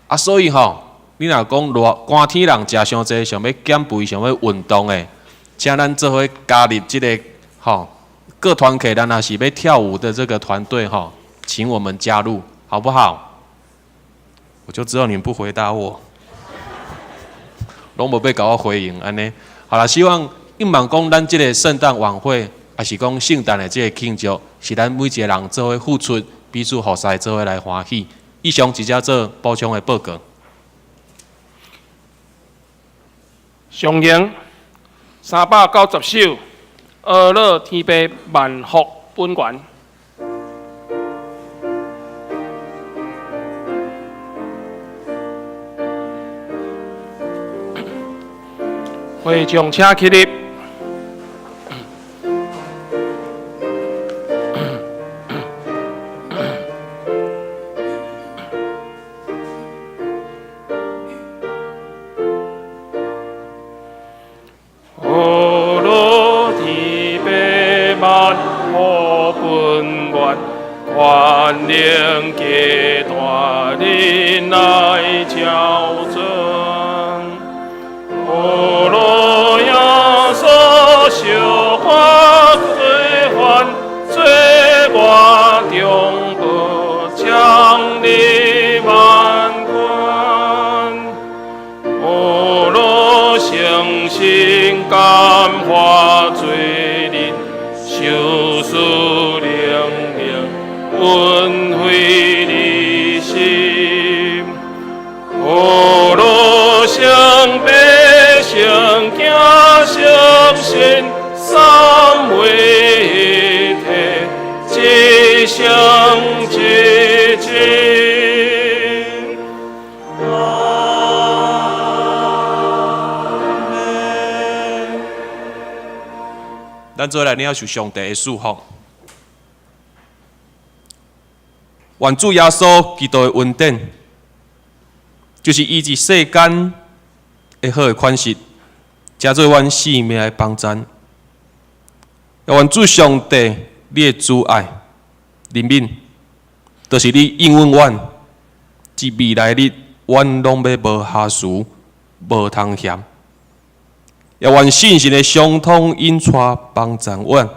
啊，所以吼，你若講熱寒天人食傷濟，想欲減肥，想欲運動的，請咱做伙加入這个吼各團契，咱若是欲跳舞的這個團隊吼，請我們加入，好不好？我就知道你們不回答我，攏無欲共我回應按呢。好啦，希望希望講咱這个聖誕晚會，抑是講聖誕的這个慶祝，是咱每一个人做伙付出，彼此服侍，做伙來歡喜。以上直接做補充的報告。上行390首，阿樂天父萬福本源。會眾請起立。阿樂天父萬福本願，權能極大，忍耐超尊。阿樂耶穌受苦罪犯，罪我中保，獎勵萬軍。阿樂聖神感化罪人，受賜靈能，恩惠你心。阿樂聖父聖子聖神，三位一體，一聖一真。阿們。咱做來領受上帝的祝福。願主耶穌基督的恩典，就是伊佇世間的好的款式，成做阮生命的幫贊。也願主上帝，你的慈愛、憐憫，就是你應允阮，佇未來日，阮攏欲無瑕疵、無通嫌。也願聖神的相通引帶幫贊阮，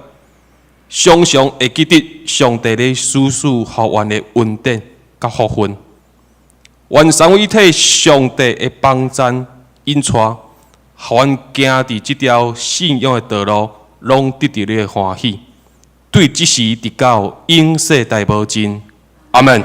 常常會記得上帝咧事事予阮的恩典佮福分。願三位一體上帝的幫贊引帶，予阮行佇這條信仰的道路，攏得著你的歡喜。對這時直到永世代無盡。阿們。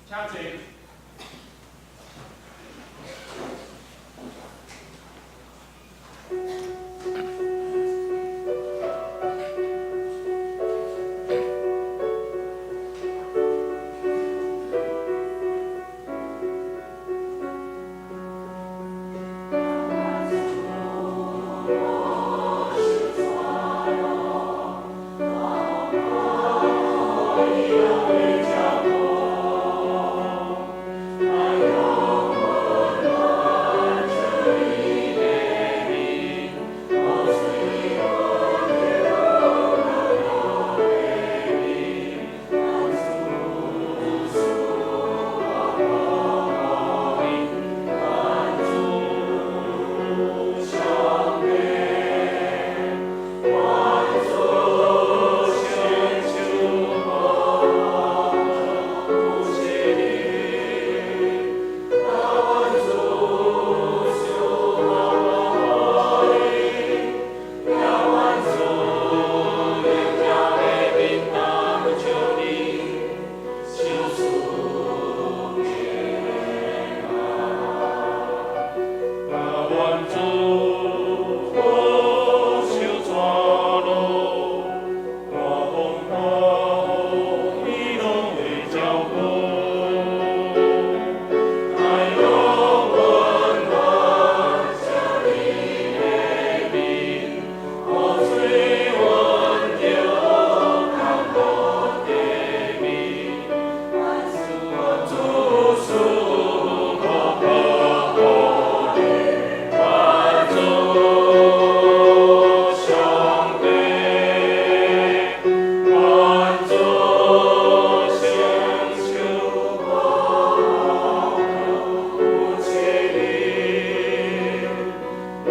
請坐。願主保守帶路，大風大雨，伊攏會照顧。愛予溫暖聖靈的面，雨水溫柔坎坷地面，願主賜福保護你，願主上帝，願主成就有慈憐，願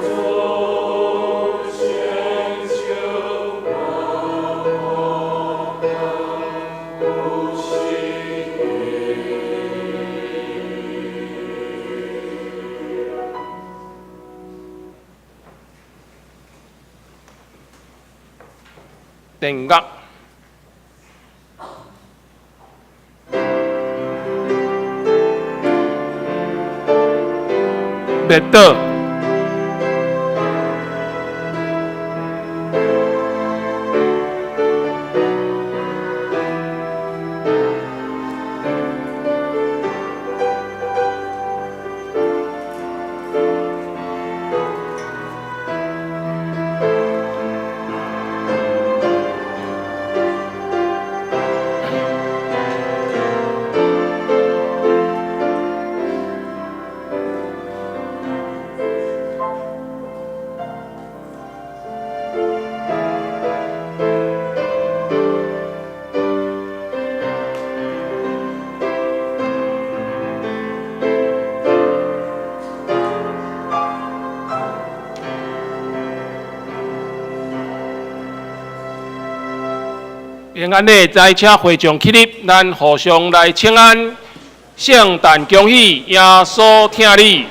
主成就有慈憐。電樂。滅倒。平安的，來請會眾起立，咱互相來請安。聖誕恭喜，耶穌疼你。